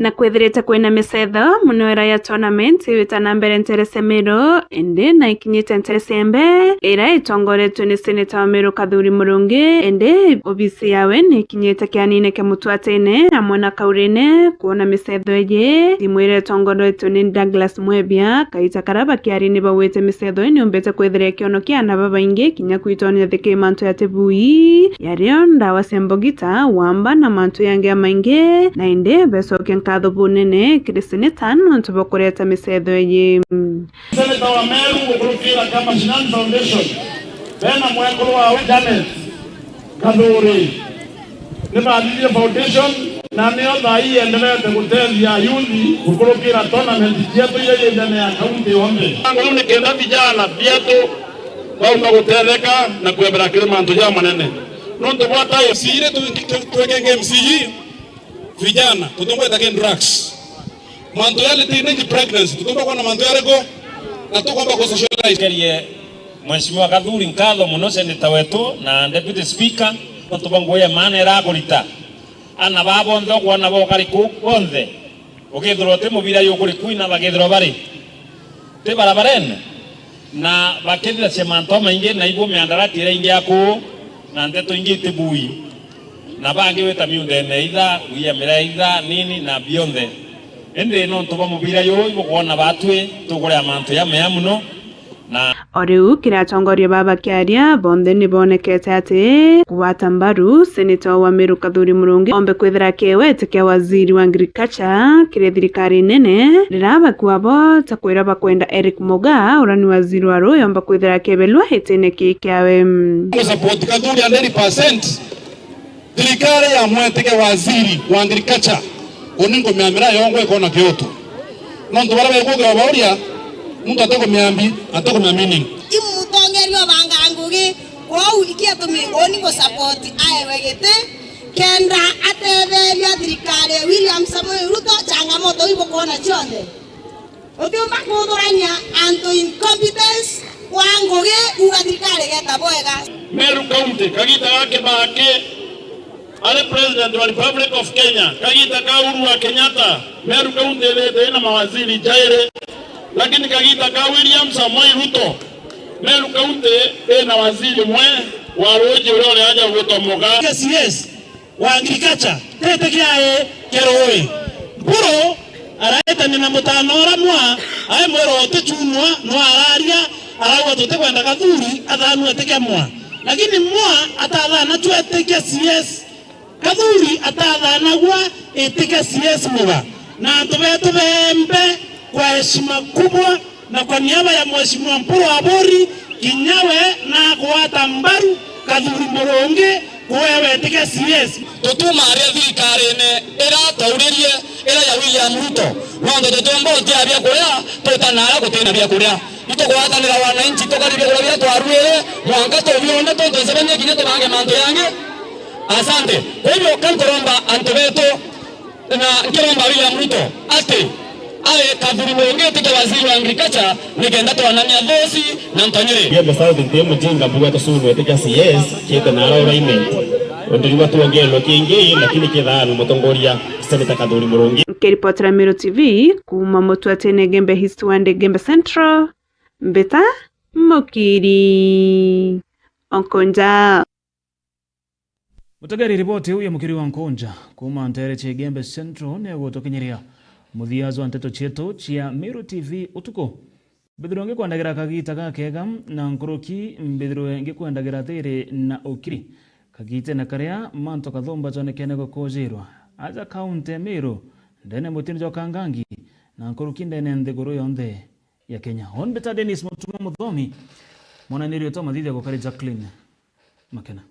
Na kwithirite kwina micetho muno ira ya tournament iwita na mbere ntere cia Meru, indi na ikinyite ntere cia Embe, ira itongoretue ni seneta wa Meru Kathuri Murungi, indi obisi yawe ni ikinyite kianine kia Mutwatine amwe na Kaurine kwona micetho iji. Timu ira itongoretue ni Douglas Mwebia, kaita karia bakiari ni bauite micetho ii niumbite kwithira ikionokia aana babaingi kinya kwitonya thiki mantu ya tibui, yario ndawa cia mbogita, wamba na mantu yangi jamaingi, na indi becokia nkatho bunene kiri seneta nontu bwa kureta micetho iji. Seneta wa Meru gukurukira Kama Shinani Foundation, bena mwekuru wawe Janet Kathuri, ni bathithie foundation, na nio thaa ii yenderete gutethia ayuthi gukurukira tournament cietu iria ii ndene ya kaunti yonthe. Mpango juu ni kenda vijana bietu baumba gutetheka na kwebera kiri mantu jamanene. Nontu bwa time. M C E ire tu-, tu-, twekenge M C E vijana, tutungweta ki drugs. Mantu yale teenage pregnancy, tutumba kwona mantu yale go, na tukomba ku socialize. Kerie Mheshimiwa Kathuri nkatho muno, seneta wetu na deputy speaker, nontu bwa ngugi ya maana ira akurita. Aana baa bonthe ukwona bokari kuu bonthe, ukethirwa uti mubira yu kuri kuu, na bakethirwa bari ti barabarene, na bakithithacia mantu jamaingi, na ibu miandarati iria ingi ya kuu, na nteto ingi iti bui, na bangi wita miundene itha, kuiya miraa itha, nini, na bionthe. Indi nontu bwa mubira juu, ibukwona batwi tukuria mantu jamea muno, na O riu kiri atongoria baa bakiaria, bonthe ni bonekete ati kugwata mbaru seneta wa Meru Kathuri Murungi ombe kwithira akiewete kia waziri wa agriculture kiri thirikari nene, riria bakua bo ta kwira bakwenda Eric Mugaa, uria ni waziri wa ruu, yomba kwithira akiebelua itine kii kiawe. Support Kathuri hundred percent. Thirikari ya mwetike waziri wa agriculture, uni nkumia miraa yongwa ikona kioto. Nontu baria baikuuga bauria, muntu atikumia mbi, atikumia meaning. I mutongeria ubanga ngugi, kwou ikiatumi uni ngusupport aewe giti, kenda atetheria thirikari ya William Samoei Ruto, changamoto ibukwona cionthe. Utiumba kuthurania antu incompetence kwa ngugi, uga thirikari igeta bwega. Meru County, kagita ga Kibaki ari President wa Republic of Kenya, kagita ka Uhuru wa Kenyatta, Meru County ithite ina mawaziri jairi, lakini kagita ka William Samoei Ruto, Meru County ina waziri umwe wa ruuji uria uri aja ugwitwa Mugaa. Yes, yes. Wa agriculture, tete kiae kia ruui. Mpuru araetania na mutano uria mwa, aimwira utichunwa, no araria, arauga tutikwenda Kathuri athanue itikia mwa. Lakini mwa atathana chwa itikia C S. Kathuri atathanagwa itikia C S Muga. Na antu betu bembe kwa heshima kubwa, na kwa niaba ya Mheshimiwa Mpuru Aburi, kinya we nagwata mbaru Kathuri Murungi, kuewe itikia C S. Tutuma aria thirikarine ira tauririe ira ya William Ruto, nontu tutiumba utia biakuria tuta naria gutina biakuria. Itugwatanira wananchi tukari biakuria biria twaruire, mwanka tubione tontu nsebenie kinya tubange mantu yangi. Asante. Kwa hivyo, ka nkuromba antu betu, na nkiromba William Ruto ati ae Kathuri Murungi itikia waziri wa agriculture, nikenda twanania thosi na ntonyiri. Igembe South nti mujinga, mbuga tusunwe itikia C S, kiete na ara alignment. Untu jugwa tuongerwe kingi, lakini kithaa ni mutongoria Senator Kathuri Murungi. Nkiripotera Meru T V kuuma Mutwatene Igembe East Ward Igembe Central, Mbita Mukiri Onkonja. Mutegeri, riboti iu ya Mukiri wa Nkunja kuuma nteere cia Igembe Central nigutukinyiria muthia jwa nteto cietu cia Meru T V utuku. Mbithirwe ngikwendagira kagita gakega na nkuruki, mbithirwe ngikwendagira thiri na ukiri. Kagitene karia mantu kathumba jonekene gukujirwa aja kaunti ya Meru, ndene mutino jwa Kangangi, na nkuruki ndene nthiguru yonthe ya Kenya. Hon Mbita Dennis Mutuma Muthomi, mwananiri utwa mathithia gukari Jacqueline Makena.